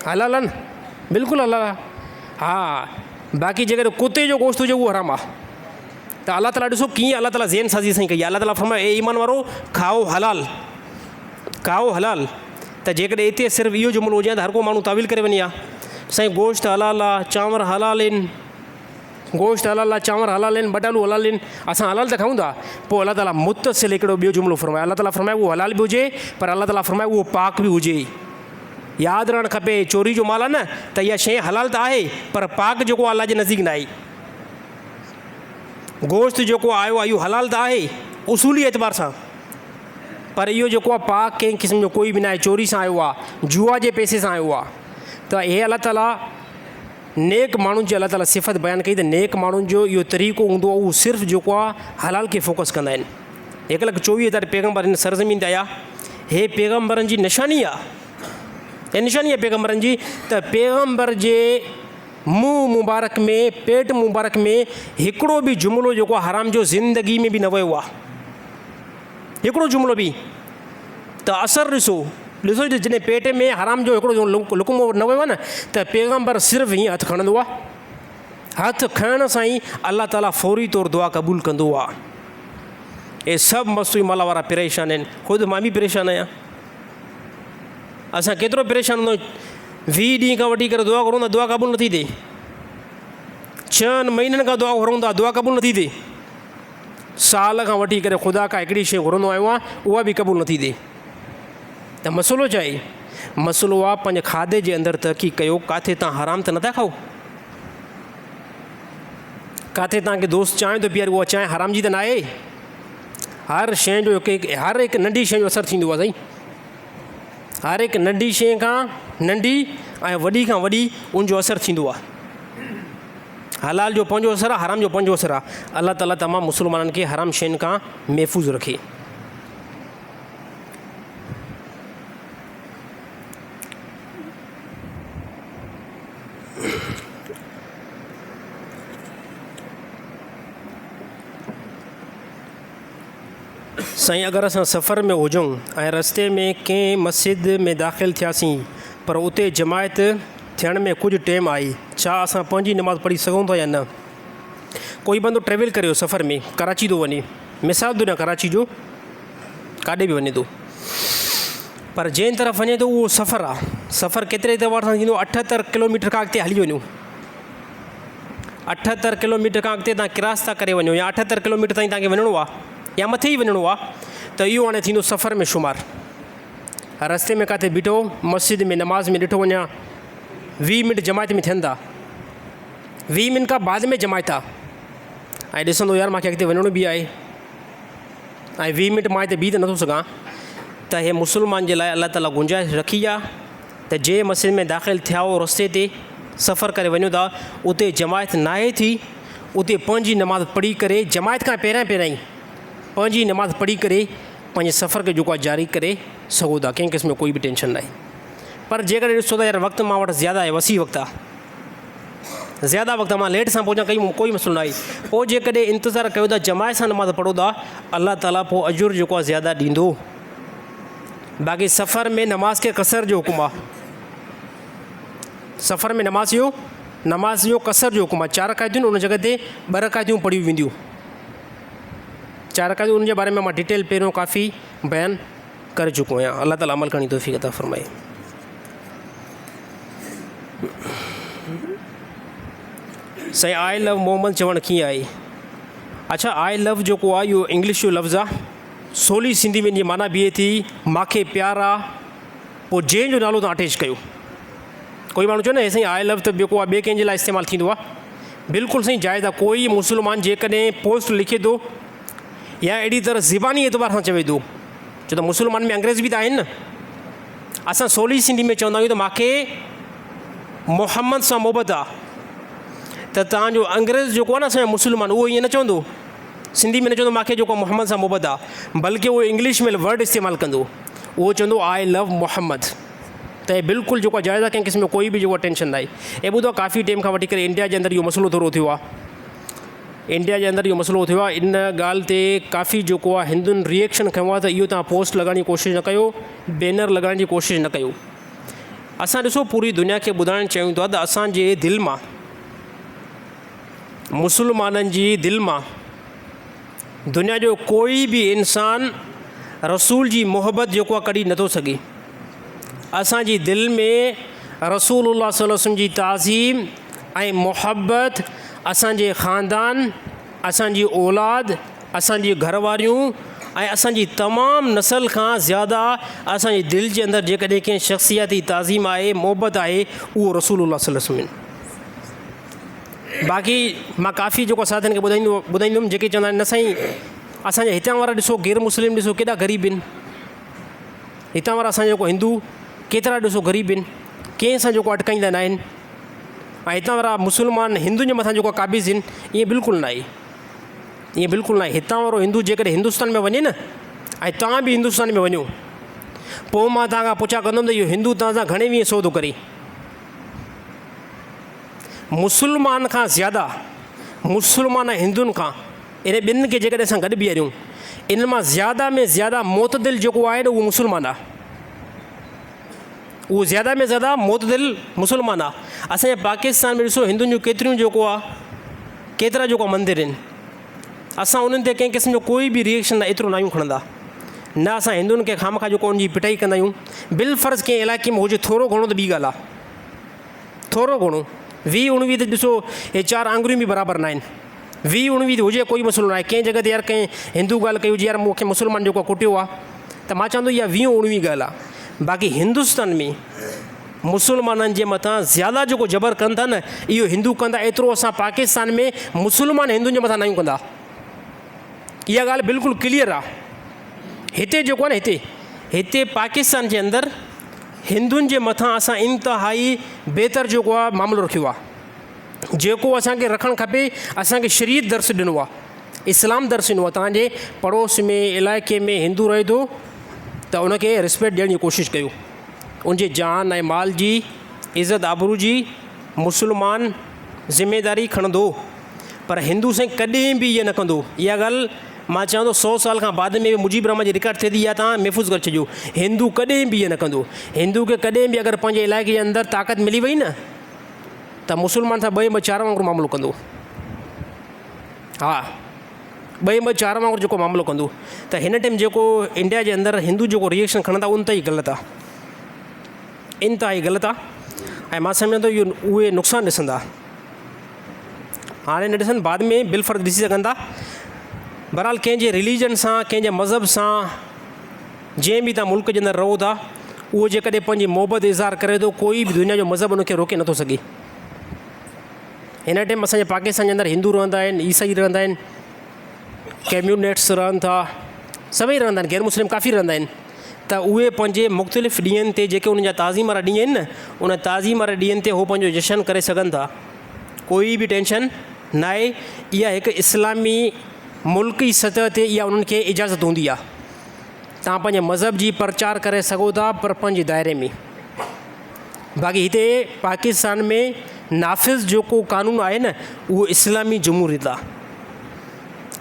حلال آهن بلڪل حلال آهي ها باقي جيڪڏهن ڪتي جو گوشت هجي اهو حرام آهي ته الله تعاليٰ ڏسو ڪيئن الله تعاليٰ ذهن سازي سائين ڪئي آهي الله تعاليٰ فرمايو اي ايمان وارو کائو حلال کائو حلال ته جيڪڏهن اتي صرف اهو جملو هجي ها ته هر ڪو ماڻهو تاويل ڪري وڃي ها سائين گوشت حلال آهي چانور حلال آهن. گوشت حلال آ، چانور حلال آهن، ٻٽالو حلال آهن، اسان حلال ته کائون ٿا. پوء الله تعاليٰ متصل هڪڙو ٻيو جملو فرمايو. الله تعاليٰ فرمايو اهو حلال به هجي پر الله تعاليٰ فرمايو اهو پاڪ به هجي. ياد رهڻ کپي چوري جو مال آ نه ته اها شيء حلال ته آهي پر پاڪ جيڪو آ الله جي نزديڪ ناهي. گوشت جيڪو آيو آ اهو حلال ته آهي اصولي اعتبار سان پر اهو جيڪو آ پاڪ ڪنهن قسم جو ڪوئي به ناهي، چوري سان آيو آ، جوا جي پئسي سان آيو آ. ته هي الله تعاليٰ نيڪ ماڻهن جي الله تعاليٰ صفت بيان ڪئي ته نيڪ ماڻهن جو اهو طريقو هوندو آهي اهو صرف جيڪو آهي حلال کي فوڪس ڪندا آهن. 1,24,000 پيغمبر هن سرزمين تي آيا، هي پيغمبرن جي نشاني آهي، هي نشاني آهي پيغمبرن جي ته پيغمبر جي منهن مبارڪ ۾ پيٽ مبارڪ ۾ هڪڙو به جملو جيڪو آهي حرام جو زندگي ۾ به نه ويو آهي، هڪڙو جملو به. ته اثر ڏسو، ڏسو جڏهن پيٽ ۾ حرام جو هڪڙو لقمو نه ويو آهي نه ته پيغمبر صرف هيئن هٿ کڻندو آهي، هٿ کڻڻ سان ئي الله تعاليٰ فوري طور دعا قبول ڪندو آهي. اهي سڀ مستوئي مالا وارا پريشان آهن، خود مان به پريشان آهيان. اسان ڪيترو پريشان هوندا آهيون، 20 ڏينهن کان وٺي ڪري دعا گهرون ٿا دعا قبول نٿي ٿئي، ڇهن مهينن کان دعا گهرون ٿا دعا قبول نٿي ٿئي. سال کان وٺي ڪري خدا کان هڪڙي شيء گهرندو آيو آهيان اها به قبول نٿي ٿئي ته مسئلو ڇا آهي؟ مسئلو آهي پنهنجي کاڌي جي اندر تحقيق ڪيو ڪاٿي تان حرام ته نٿا کائو؟ ڪاٿي تان کي دوست چانهه ٿو پياري اها چانهه حرام جي ته ناهي؟ هر شيء جو هڪ هر هڪ ننڍي شيء جو اثر ٿيندو آهي سائين، هر هڪ ننڍي شيء کان ننڍي ۽ وڏي کان وڏي ان جو اثر ٿيندو آهي. حلال جو پنهنجو اثر آهي، حرام جو پنهنجو اثر آهي. الله تعالي تمام مسلمانن کي حرام شين کان محفوظ رکي. سائين اگر اسان سفر ۾ هجون ۽ رستي ۾ ڪنهن مسجد ۾ داخل ٿياسين پر اتي جماعت ٿيڻ ۾ ڪجهه ٽيم آهي ڇا اسان پنهنجي نماز پڙهي سگهون ٿا يا نه؟ ڪوئي بندو ٽريول ڪري ٿو سفر ۾ ڪراچي ٿو وڃي مثال ٿو ڏيان ڪراچي جو ڪاڏي به وڃي ٿو پر جنهن طرف وڃي ٿو اهو سفر آ سفر ڪيتري اعتبار سان ٿيندو 78 ڪلوميٽر کان اڳتي هلي وڃو 78 ڪلوميٽر کان اڳتي تان ڪراس ٿا ڪري وڃو يا 78 ڪلوميٽر تائين تانکي وڃڻو آ يا مٿي ئي وڃڻو آ ته اهو هاڻي ٿيندو سفر ۾ شمار رستي ۾ ڪاٿي بيٺو مسجد ۾ نماز ۾ ڏٺو وڃان 20 منٽ جماعت ۾ ٿين ٿا 20 منٽ کان بعد ۾ جماعت آ ۽ ڏسندو يار مانکي اڳتي وڃڻو به آهي ۽ 20 منٽ مان هتي بيهي ته نٿو سگهان ته هي مسلمان جي لاء الله تعالي گنجائش رکي آ ته جنهن مسجد ۾ داخل ٿيا هو رستي تي سفر ڪري وڃو ٿا اتي جماعت ناهي ٿي اتي پنهنجي نماز پڙهي ڪري جماعت کان پهريان پهريان ئي پنهنجي نماز پڙهي ڪري پنهنجي سفر کي جيڪو آهي جاري ڪري سگهو ٿا ڪنهن قسم جو ڪوئي به ٽينشن ناهي پر جيڪڏهن ڏسو ته يار وقت مان وٽ زياده آهي وسيع وقت آهي زياده وقت آهي مان ليٽ سان پهچان ڪئي ڪوئي مسئلو ناهي پوء جيڪڏهن انتظار ڪيو ٿا جماعت سان نماز پڙهو ٿا الله تعاليٰ پوء اجر جيڪو آهي زياده ڏيندو باقي سفر ۾ نماز کي قصر جو حڪم آهي سفر ۾ نماز جو نماز جو قصر جو حڪم آهي چار رڪعتيون ان جڳهه تي ٻه رڪعتيون پڙهيون وينديون چار رڪعتون ان جي باري ۾ مان ڊيٽيل پهريون ڪافي بيان ڪري چڪو آهيان الله تعالي عمل ڪرڻ جي توفيق عطا فرمائي. سائين آء لو محمد چوڻ ڪيئن آهي؟ اڇا آء لو جيڪو آهي اهو انگلش جو لفظ آهي سولي سنڌي ۾ ان جي معنيٰ بيهي ٿي ماکي پيار آ پوء جنهن جو نالو تان اٽيچ ڪيو ڪوئي ماڻهو چئي نه سائين آء لو ته جيڪو آهي ٻئي ڪنهن جي لاء استعمال ٿيندو آهي بلڪل سائين جائز آ ڪوئي مسلمان جيڪڏهن پوسٽ لکي ٿو يا اهڙي طرح زباني اعتبار سان چوي ٿو ڇو ته مسلمان ۾ انگريز به ته آهن نه اسان سولي سنڌي ۾ چوندا آهيون ته ماکي محمد سان محبت آ ته تان جو انگريز جيڪو آ نه اسان جو مسلمان اهو ائين نه چوندو سنڌي ۾ نه چوندو ماکي جيڪو محمد سان محبت آ بلڪه اهو انگلش ۾ ورڊ استعمال ڪندو اهو چوندو آء لو محمد ته هي بلڪل جيڪو آهي جائز آهي ڪنهن قسم جو ڪوئي به جيڪو آهي ٽينشن ناهي. هي ٻڌو آهي ڪافي ٽيم کان وٺي ڪري انڊيا جي اندر اهو مسئلو ٿورو ٿيو آهي انڊيا جي اندر اهو مسئلو ٿيو آهي ان ڳالهه تي ڪافي جيڪو آهي هندن ريئيڪشن کنيو آهي ته اهو تان پوسٽ لڳائڻ جي ڪوشش نه ڪيو بينر لڳائڻ جي ڪوشش نه ڪيو اسان ڏسو پوري دنيا کي ٻڌائڻ چاهيون ٿا ته اسان جي دل مان مسلمانن جي دل مان دنيا جو ڪوئي به انسان رسول جي محبت جيڪو آهي ڪڍي نٿو سگهي. اسان جي دل ۾ رسول الله صلي الله عليه وسلم جي تعظيم ۽ محبت اسان جي خاندان، اسان جي اولاد، اسان جي گهر واريون ۽ اسان جي تمام نسل کان زياده اسان جي دل جي اندر جيڪڏهن ڪنهن شخصيت جي تعظيم آهي، محبت آهي، اهو رسول الله صلي الله عليه وسلم. باقي مان ڪافي جيڪو ساٿين کي ٻڌائيندو ٻڌائيندم جيڪي چوندا آهن نه سائين اسان جا هتان وارا ڏسو غير مسلم ڏسو ڪيڏا غريب آهن هتان وارا اسان جيڪو هندو ڪيترا ڏسو غريب آهن ڪنهن سان جيڪو اٽڪائيندا نه آهن ۽ هتان وارا مسلمان هندن جي مٿان جيڪو قابض آهن ائين بلڪل نه آهي ائين بلڪل نه آهي هتان وارو هندو جيڪڏهن هندستان ۾ وڃي نه ۽ توهان به هندستان ۾ وڃو پوء مان توهان کان پڇا ڪندم ته اهو هندو توهان سان گهڻي ويهين سو ٿو ڪري مسلمان کان زياده مسلمان ۽ هندن کان انهن ٻنهن کي جيڪڏهن اسان گڏ بيهاريون انهن مان زياده ۾ زياده معتدل جيڪو آهي نه اهو مسلمان آهي اهو زياده ۾ زياده معتدل مسلمان آهي اسان جي پاڪستان ۾ ڏسو هندن جون ڪيتريون جيڪو آهي ڪيترا جيڪو مندر آهن اسان انهن تي ڪنهن قسم جو ڪوئي به ريئڪشن ايترو ناهيون کڻندا نه اسان هندن کي خامخواه جيڪو ان جي پٽائي ڪندا آهيون بالفرض ڪنهن علائقي ۾ هجي ٿورو گهڻو ته ٻي ڳالهه آهي ٿورو گهڻو ويهه اڻويهه ته ڏسو هي چار آڱريون به برابر ناهن ويهه اڻويهه ته هجي ڪوئي مسئلو ناهي ڪنهن جڳهه تي يار ڪنهن هندو ڳالهه ڪئي هجي يار مون کي مسلمان جيڪو ڪٽيو آهي ته مان چوان ٿو اها ويهه اڻويهه ڳالهه آهي باقي هندستان ۾ مسلمانن جي مٿان زياده جيڪو جبر ڪن ٿا نه اهو هندو ڪندا ايترو اسان پاڪستان ۾ مسلمان هندن جي مٿان ناهيون ڪندا اها ڳالهه بلڪل ڪليئر آهي هتي جيڪو آهي نه هتي هتي پاڪستان جي اندر هندن جي مٿان اسان انتهائي بهتر جيڪو آهي معاملو رکيو آهي جيڪو اسان کي رکڻ کپي اسان کي شريعت درس ڏنو آهي اسلام درس ڏنو آهي توهان جي پڙوس ۾ علائقي ۾ هندو رهي ٿو ته ان کي ريسپيڪٽ ڏيڻ جي ڪوشش ڪيو ان جي جان ۽ مال جي عزت آبرو جي مسلمان ذميداري کڻندو پر هندو سائين ڪڏهن به ائين نه ڪندو اها ڳالهه مان چوان ٿو سو سال کان بعد ۾ به مجيب الرحمان جي رڪارڊ ٿئي ٿي اها توهان محفوظ ڪري ڇڏيو هندو ڪڏهن به ائين نه ڪندو هندو کي ڪڏهن به اگر پنهنجي علائقي جي اندر طاقت ملي وئي نه ته مسلمان سان ٻئي ٻه چار وانگر معاملو ڪندو ها ٻئي ٻه چار وانگر جيڪو معاملو ڪندو ته هن ٽائيم جيڪو انڊيا جي اندر هندو جيڪو ريئڪشن کڻندا انتهائي غلط آ انتهائي غلط آ ۽ مان سمجهان ٿو اهو اهي نقصان ڏسندا هاڻي نه ڏسن بعد ۾ بالفرض ڏسي سگهن ٿا بهرحال ڪنهن جي رليجن سان ڪنهن جي مذهب سان جنهن به توهان ملڪ جي اندر رهو ٿا اهو جيڪڏهن پنهنجي محبت جو اظهار ڪري ٿو ڪوئي به دنيا جو مذهب ان کي روڪي نٿو سگهي. هن ٽائيم اسان جي پاڪستان جي اندر هندو رهندا آهن عيسائي رهندا آهن ڪميونسٽ رهن ٿا سڀئي رهندا آهن غير مسلم ڪافي رهندا آهن ته اهي پنهنجي مختلف ڏينهن تي جيڪي انهن جا تعظيم وارا ڏينهن آهن نه ان تعظيم واري ڏينهن تي هو پنهنجو جشن ڪري سگهن ٿا ڪوئي به ٽينشن ناهي اها هڪ اسلامي ملڪي سطح تي اها انهن کي اجازت هوندي آهي توهان پنهنجي مذهب جي پرچار ڪري سگهو ٿا پر پنهنجي دائري ۾ باقي هتي پاڪستان ۾ نافذ جيڪو قانون آهي نه اهو اسلامي جمهوريت آهي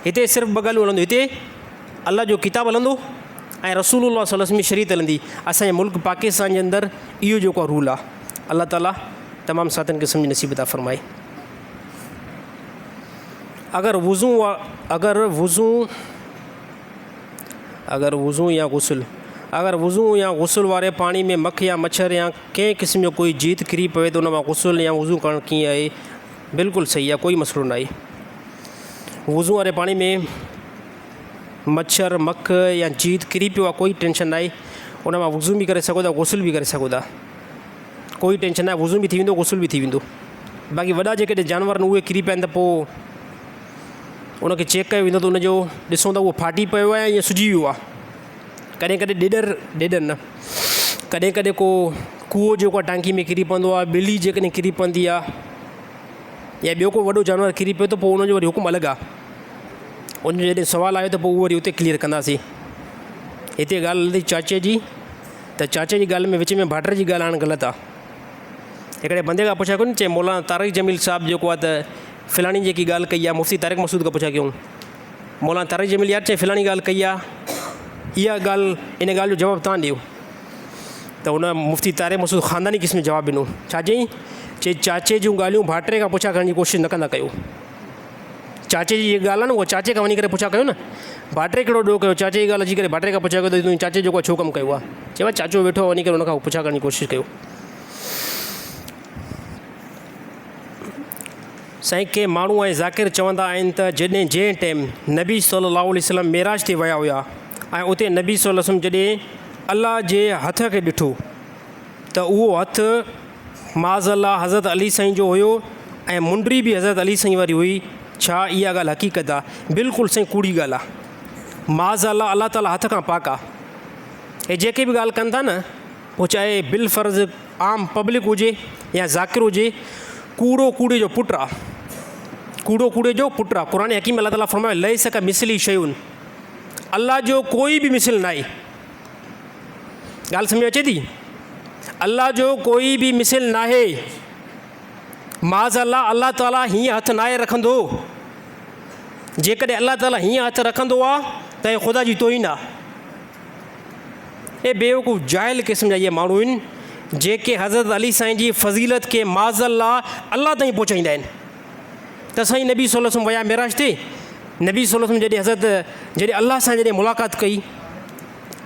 هتي صرف ٻه ڳالهيون هلنديون هتي الله جو ڪتاب هلندو ۽ رسول الله صلي الله عليه وسلم جي شريعت هلندي اسانجي ملڪ پاڪستان جي اندر اهو جيڪو رول آهي الله تعالي تمام ساٿين کي سمجھ نصيب عطا فرمائي اگر وضو اگر وضو اگر وضو يا غسل اگر وضو يا غسل واري پاڻي ۾ مک يا مڇر يا ڪنهن قسم جو ڪوئي جيت ڪري پوي ته ان مان غسل يا وضو ڪرڻ ڪيئن آهي؟ بلڪل صحيح آهي ڪوئي مسئلو ناهي. وضو واري پاڻي ۾ مڇر مک يا جيت ڪري پيو آهي ڪوئي ٽينشن ناهي ان مان وضو به ڪري سگهو ٿا غسل به ڪري سگهو ٿا ڪوئي ٽينشن ناهي وضو به ٿي ويندو غسل به ٿي ويندو باقي وڏا جيڪڏهن جانور آهن اهي ڪري پيا آهن ته پوء ان کي چيڪ ڪيو ويندو ته ان جو ڏسون ته اهو ڦاٽي پيو آهي يا سجي ويو آهي ڪڏهن ڪڏهن ڏيڏر ڏيڏر نه ڪڏهن ڪڏهن ڪو ڪوئو جيڪو آهي ٽانڪي ۾ ڪري پوندو آهي ٻلي جيڪڏهن ڪري پوندي آهي يا ٻيو ڪو وڏو جانور ڪري پيو ته پوء ان جو وري حڪم الڳ آهي ان جو جڏهن سوال آيو ته پوء اهو وري اتي ڪليئر ڪنداسين هتي ڳالهه هلندي چاچي جي ته چاچي جي ڳالهه ۾ وچ ۾ ڀاٽر جي ڳالهه آڻڻ غلط آهي هڪڙي بندي کان پڇا ڪيون چي مولانا طارق جميل صاحب جيڪو آهي ته فلاڻي جيڪي ڳالهه ڪئي آهي مفتي طارق مسعود کان پڇا ڪيون مولانا طارق جميل يار چي فلاڻي ڳالهه ڪئي آهي اها ڳالهه ان ڳالهه جو جواب تان ڏيو ته هن مفتي طارق مسعود خانداني قسم جو جواب ڏنو ڇا چيائين چي چاچي جون ڳالهيون ڀاٽري کان پڇا ڪرڻ جي ڪوشش نه ڪندا ڪيو چاچي جي جيڪا ڳالهه آهي نه اها چاچي کان وڃي ڪري پڇا ڪيو نه ڀاٽري ڪهڙو ڏوهه ڪيو چاچي جي ڳالهه اچي ڪري ڀاٽري کان پڇا ڪيو ته تون چاچي جيڪو ڇو ڪم ڪيو آهي چيو چاچو ويٺو وڃي ڪري ان کان پڇا ڪرڻ جي ڪوشش ڪيو. سائين ڪي ماڻهو ۽ ذاڪر چوندا آهن ته جڏهن جنهن ٽيم نبي صلي الله عليه وسلم معراج تي ويا هيا ۽ اتي نبي صلي الله عليه وسلم جڏهن الله جي هٿ کي ڏٺو ته اهو هٿ معاذ الله حضرت علي سائين جو هيو ۽ منڊري به حضرت علي سائين واري هئي ڇا اها ڳالهه حقيقت آ؟ بلڪل سائين ڪوڙي ڳالهه آ. معاذ الله الله تعالي هٿ کان پاڪ آ. هي جيڪي به ڳالهه ڪن ٿا نه پوء چاهي بالفرض عام پبلڪ هجي يا ذاڪر هجي ڪوڙو ڪوڙي جو پٽ آ. ڪوڙو ڪوڙي جو پٽ آ. قرآن حڪيم الله تعالي فرمايو ليس ڪمثله شيء الله جو ڪوئي به مثل ناهي. ڳالهه سمجهه ۾ اچي ٿي؟ الله جو ڪوئي به مثل ناهي. معاذ الله الله تعالي هيئن هٿ ناهي رکندو. جيڪڏهن الله تعالي هيئن هٿ رکندو آ ته هي خدا جي توهين آ. اي بيوقوف جاهل قسم جا اهي ماڻهو آهن جيڪي حضرت علي سائين جي فضيلت کي معاذ الله الله تائين پهچائيندا آهن. ته سائين نبي صلي الله عليه وسلم ويا معراج تي نبي صلي الله عليه وسلم جڏهن حضرت جڏهن الله سان جڏهن ملاقات ڪئي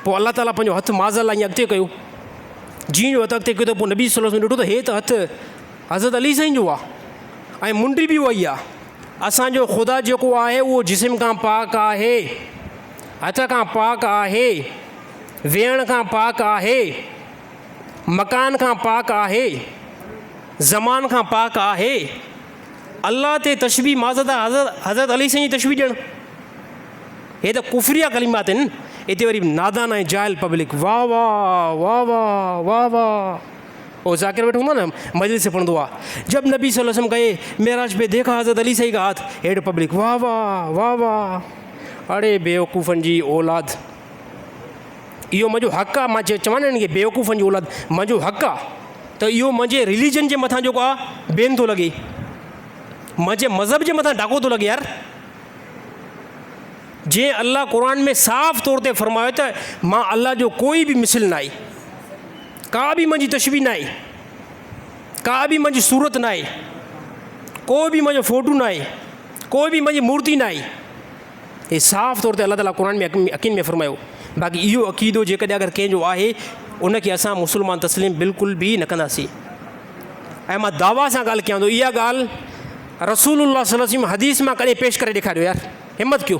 پوء الله تعاليٰ پنهنجو هٿ معاذ الله ائين اڳتي ڪيو جيئن جو هٿ اڳتي ڪيو ته پوء نبي صلي الله عليه وسلم ڏٺو ته هي ته هٿ حضرت علي سائين جو آهي ۽ منڊي به اها ئي آهي اسانجو خدا جيڪو آهي اهو جسم کان پاڪ آهي هٿ کان پاڪ آهي ويهڻ کان پاڪ آهي مڪان کان پاڪ آهي زمان کان پاڪ آهي الله تي تشبيهه معذرت حضرت علي سائين جي تشبيهه ڏيڻ هي ته ڪفريه ڪلمات آهن اتي وري نادان ۽ جاهل پبلڪ واه واه واه واه واه واه او ذاڪر ويٺو هوندو نه مجلس پڙهندو آ جب نبي صلي الله عليه وسلم گئي معراج پي ديکا حضرت علي سائين کا هاٿ هيٺ پبلڪ واه واه واه واه اڙي بيوقوفن جي اولاد اهو منهنجو حق آ مان چوان نه هنن کي بيوقوفن جي اولاد منهنجو حق آ ته اهو منهنجي رليجن جي مٿان جيڪو آ بين ٿو لڳي منهنجي مذهب جي مٿان ڊاڪو ٿو لڳي يار جنهن الله قرآن ۾ صاف طور تي فرمايو ته مان الله جو ڪوئي به مثل نه آهي ڪا به منهنجي تشبيهه نه آهي ڪا به منهنجي صورت نه آهي ڪو به منهنجو فوٽو نه آهي ڪو به منهنجي مورتي نه آهي هي صاف طور تي الله تعاليٰ قرآن ۾ عقين ۾ فرمايو باقي اهو عقيدو جيڪڏهن اگر ڪنهن جو آهي ان کي اسان مسلمان تسليم بلڪل به نه ڪنداسين ۽ مان دعويٰ سان ڳالهه ڪيان ٿو اها ڳالهه رسول الله صلي الله عليه وسلم حديث مان ڪڏهن پيش ڪري ڏيکاريو يار همت ڪيو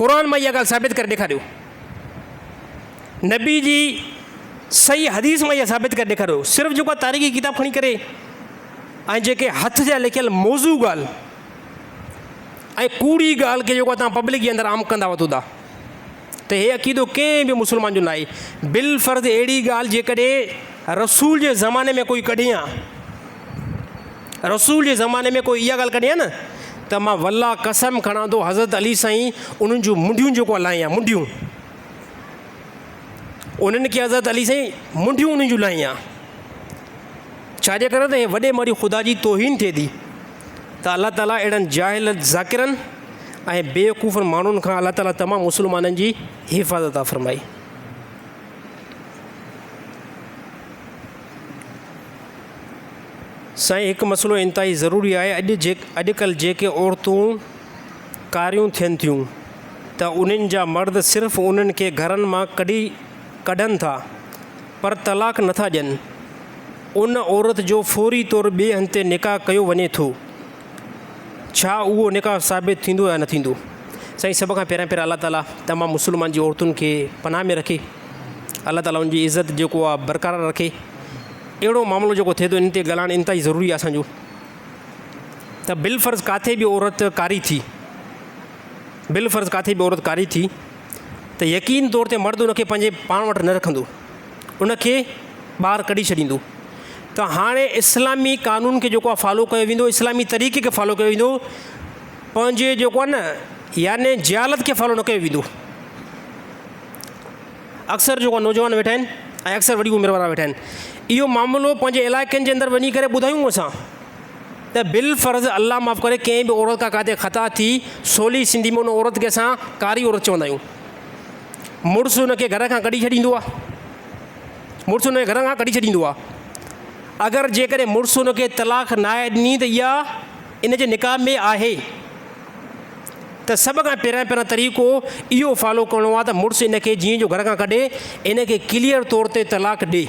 قرآن مان اها ڳالهه ثابت ڪري ڏيکاريو نبي جي صحيح حديث مان اها ثابت ڪري ڏيکاريو صرف جيڪو تاريخي ڪتاب کڻي ڪري ۽ جيڪي هٿ جا لکيل موضوع ڳالهه ۽ ڪوڙي ڳالهه کي جيڪو توهان پبلڪ جي اندر عام ڪندا وتو ٿا ته هي عقيدو ڪنهن به مسلمان جو ناهي بالفرض اهڙي ڳالهه جيڪڏهن رسول جي زماني ۾ ڪوئي ڪڍي ها رسول جي زماني ۾ ڪوئي اها ڳالهه ڪڍي ها نه ته مان والله قسم کڻان ٿو حضرت علي سائين انهن جون منڍيون جيڪو لاهي ها منڍيون انهن کي حضرت علي سائين منڍيون انهن جون لاهي ها ڇاجي ڪري ته هي وڏي ماري خدا جي توهين ٿئي ٿي ته الله تعالي اهڙن جاهل ذاڪرن ۽ بيوقوفن ماڻهن کان الله تعالي تمام مسلمانن جي حفاظت عطا فرمائي. سائين هڪ مسئلو انتهائي ضروري آهي اڄ اڄڪلهه جيڪي عورتون ڪاريون ٿين ٿيون ته انهن جا مرد صرف انهن کي گهرن مان ڪڍي ڪڍن ٿا پر طلاق نٿا ڏين. ان عورت جو فوري طور ٻئي هنڌ تي نڪاح ڪيو وڃي ٿو. ڇا اهو نڪاح ثابت ٿيندو يا نه ٿيندو؟ سائين سڀ کان پهريان پهريان الله تعالي تمام مسلمان جي عورتن کي پناهه ۾ رکي. الله تعالي ان جي عزت جيڪو آ برقرار رکي. اهڙو معاملو جيڪو ٿئي ٿو ان تي ڳالهائڻ انتهائي ضروري آ اسان جو ته بالفرض ڪاٿي به عورت ڪاري ٿي بالفرض ڪاٿي به عورت ڪاري ٿي ته يقين طور تي مرد ان کي پنهنجي پاڻ وٽ نه رکندو ان کي ٻاهر ڪڍي ڇڏيندو ته هاڻي اسلامي قانون کي جيڪو آهي فالو ڪيو ويندو اسلامي طريقي کي فالو ڪيو ويندو پنهنجي جيڪو آهي نه يعني جهالت کي فالو نه ڪيو ويندو اڪثر جيڪو نوجوان ويٺا آهن ۽ اڪثر وڏي عمر وارا ويٺا آهن اهو معاملو پنهنجي علائقن جي اندر وڃي ڪري ٻڌايون اسان ته بالفرض الله معاف ڪري ڪنهن به عورت کان ڪاٿي خطا ٿي سولي سنڌي ۾ ان عورت کي اسان ڪاري عورت چوندا آهيون مڙس ان کي گهر کان ڪڍي ڇڏيندو آهي مڙس ان کي گهر کان ڪڍي ڇڏيندو آهي اگر جيڪڏهن مڙس ان کي طلاق ناهي ڏني ته اها ان جي نڪاح ۾ آهي ته سڀ کان پهريان پهريان طريقو اهو فالو ڪرڻو آهي ته مڙس ان کي جيئن جو گهر کان ڪڍي ان کي ڪليئر طور تي طلاق ڏي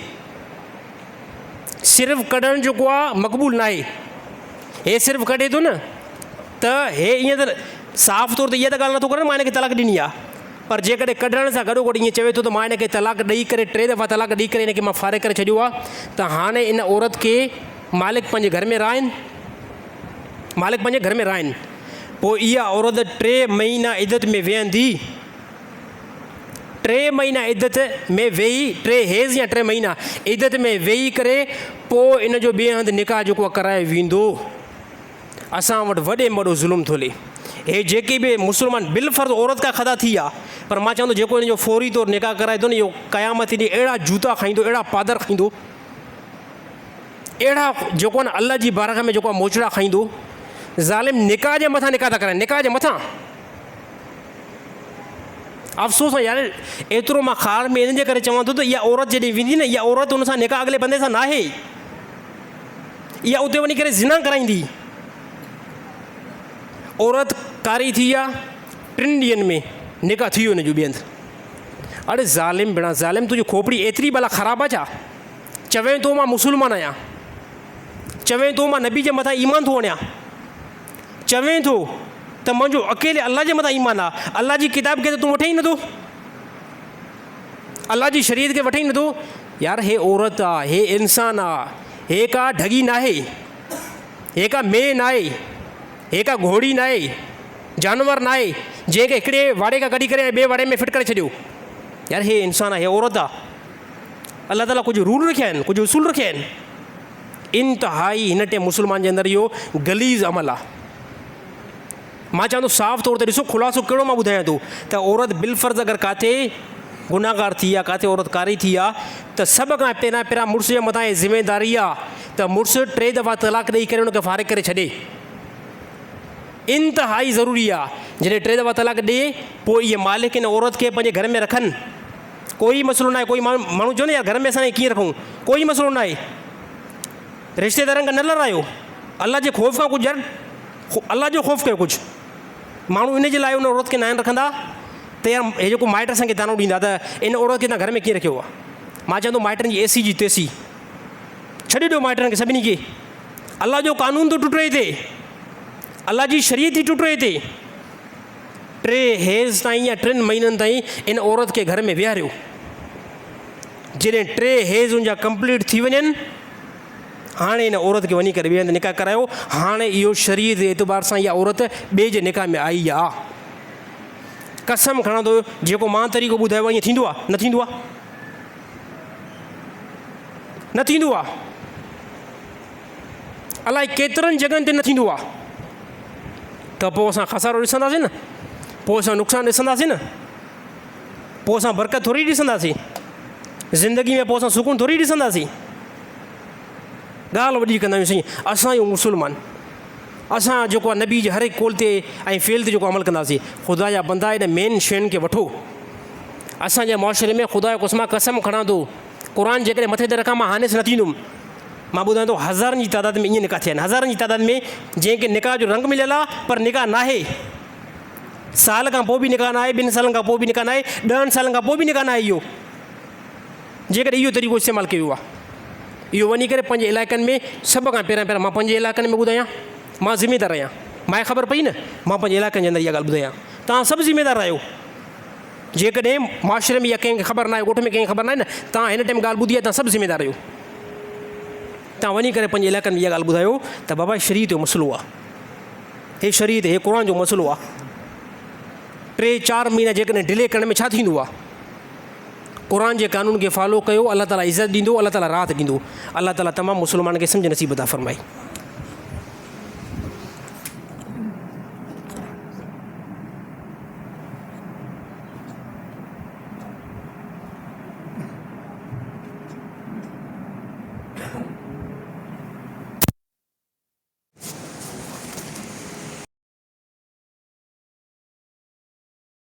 صرف ڪڍڻ جيڪو آ مقبول ناهي. هي صرف ڪڍي ٿو نه ته هي ائين ته صاف طور تي اها ته ڳالهه نٿو ڪري نه مان هن کي طلاق ڏني آهي پر جيڪڏهن ڪڍڻ سان گڏوگڏ ائين چوي ٿو ته مان هن کي طلاق ڏئي ڪري ٽي دفعا طلاق ڏئي ڪري هن کي مان فارغ ڪري ڇڏيو آهي ته هاڻي ان عورت کي مالڪ پنهنجي گهر ۾ رهائين مالڪ پنهنجي گهر ۾ رهائين پوء اها عورت ٽي مهينا عدت ۾ ويهندي ٽي مهينا عدت ۾ ويهي ٽي حيض يا ٽي مهينا عدت ۾ ويهي ڪري پوء ان جو ٻئي هنڌ نڪاح جيڪو آهي ڪرايو ويندو. اسان وٽ وڏي ۾ وڏو ظلم ٿو هلي. هي جيڪي به مسلمان بالفرض عورت کان خطا ٿي آ پر مان چوان ٿو جيڪو ان جو فوري طور نڪاح ڪرائي ٿو نه اهو قيامت ڏينهن اهڙا جوتا کائيندو اهڙا پادر کائيندو اهڙا جيڪو آ نه الله جي بارگاهه ۾ جيڪو آ موچڙا کائيندو. ظالم نڪاح جي مٿان نڪاح ٿا ڪرائن نڪاح جي مٿان. افسوس آهي يار ايترو مان خار ۾ ان جي ڪري چوان ٿو ته اها عورت جڏهن ويندي نه اها عورت ان سان نڪاح اڳلي بندي سان ناهي اها اتي وڃي ڪري زنا ڪرائيندي عورت ڪاري ٿي آ ٽن ڏينهن ۾ نڪاح ٿي ويو ان جو ٻئي هنڌ اڙي ظالم بڻا ظالم تنهنجي کوپڙي ايتري ڀلا خراب آ ڇا چوين ٿو مان مسلمان آهيان چوين ٿو مان نبي جي مٿان ايمان ٿو آڻيان چوين ٿو ته منهنجو اڪيلي الله جي مٿان ايمان آ، الله جي ڪتاب کي ته تون وٺين ئي نٿو، الله جي شريعت کي وٺين ئي نٿو، يار هي عورت آ، هي انسان آ، هي ڪا ڍڳي ناهي، هي ڪا مينهن ناهي، هي ڪا گهوڙي ناهي، جانور ناهي، جنهن کي هڪڙي واڙي کان ڪڍي ڪري ۽ ٻئي واڙي ۾ فٽ ڪري ڇڏيو، يار هي انسان آ، هي عورت آ، الله تعاليٰ ڪجهه رول رکيا آهن، ڪجهه اصول رکيا آهن. انتهائي هن ٽئين مسلمان جي اندر اهو غليظ عمل آ. مان چوان ٿو صاف طور تي ڏسو خلاصو ڪهڙو مان ٻڌايان ٿو ته عورت بالفرض اگر ڪاٿي گناهگار ٿي آ ڪاٿي عورت ڪاري ٿي آ ته سڀ کان پهريان پهريان مڙس جي مٿان هي ذميداري آ ته مڙس ٽي دفعا طلاق ڏئي ڪري ان کي فارغ ڪري ڇڏي. انتهائي ضروري آ جڏهن ٽي دفعا طلاق ڏئي پوء اهي مالڪ ان عورت کي پنهنجي گهر ۾ رکن. ڪوئي مسئلو ناهي ڪوئي ماڻهو چون يار گهر ۾ اسان کي ڪيئن رکون ڪوئي مسئلو ناهي رشتيدارن کان نه لڙايو الله جي خوف کان ڪجهه يار الله جو خوف ڪيو ڪجهه ماڻهو ان جي لاء ان عورت کي ناهن رکندا ته يار هي جيڪو مائٽ اسان کي طعنو ڏيندا ته ان عورت کي تان گهر ۾ ڪيئن رکيو آهي مان چوان ٿو مائٽن جي ايسي جي تيسي ڇڏي ڏيو مائٽن کي سڀني کي الله جو قانون ٿو ٽٽي هتي الله جي شريعت ٿي ٽٽي هتي ٽي حيض تائين يا ٽن مهينن تائين ان عورت کي گهر ۾ ويهاريو. جڏهن ٽي حيض ان جا ڪمپليٽ ٿي وڃن، هاڻي ان عورت کي وڃي ڪري ٻئي هنڌ نڪاح ڪرايو. هاڻي اهو شريعت جي اعتبار سان اها عورت ٻئي جي نڪاح ۾ آئي آ. قسم کڻان ٿو جيڪو مان طريقو ٻڌايو آ ائين ٿيندو آ؟ نه ٿيندو آ. نه ٿيندو آ. الائي ڪيترن جڳهن تي نه ٿيندو آ ته پوء اسان خسارو ڏسنداسين نه پوء اسان نقصان ڏسنداسين نه پوء اسان برڪت ٿوري ڏسنداسين زندگي ۾ پوء اسان سڪون ٿوري ڏسنداسين ڳالهه وڏي ڪندا آهيون سائين اسان آهيون مسلمان اسان جيڪو آهي نبي جي هر هڪ قول تي ۽ فعل تي جيڪو عمل ڪنداسين خدا جا بندا ان مين شين کي وٺو اسان جي معاشري ۾ خدا جو قسم قسم کڻان ٿو قرآن جيڪڏهن مٿي تي رکان مان هانس نه ٿيندم مان ٻڌايان ٿو هزارن جي تعداد ۾ ائين نڪاح ٿيا آهن هزارن جي تعداد ۾ جنهن کي نڪاح جو رنگ مليل آهي پر نڪاح ناهي سال کان پوء به نڪاح ناهي ٻن سالن کان پوء به نڪاح ناهي ڏهن سالن کان پوء به نڪاح ناهي اهو جيڪڏهن اهو طريقو استعمال ڪيو ويو آهي اهو وڃي ڪري پنهنجي علائقن ۾ سڀ کان پهريان پهريان مان پنهنجي علائقن ۾ ٻڌايان مان ذميدار آهيان مانکي خبر پئي نه مان پنهنجي علائقن جي اندر اها ڳالهه ٻڌايان توهان سڀ ذميدار آهيو جيڪڏهن معاشري ۾ يا ڪنهن کي خبر ناهي ڳوٺ ۾ ڪنهن کي خبر ناهي نه توهان هن ٽائيم ڳالهه ٻڌي آهي توهان سڀ ذميدار آهيو توهان وڃي ڪري پنهنجي علائقن ۾ اها ڳالهه ٻڌايو ته بابا شريعت جو مسئلو آهي هي شريعت هي قرآن جو مسئلو آهي ٽي چار مهينا جيڪڏهن ڊلي ڪرڻ ۾ ڇا ٿيندو آهي قرآن جي قانون کي فالو ڪيو الله تعالي عزت ڏيندو الله تعالي راحت ڏيندو الله تعالي تمام مسلمانن کي سمجھ نصيب عطا فرمائي.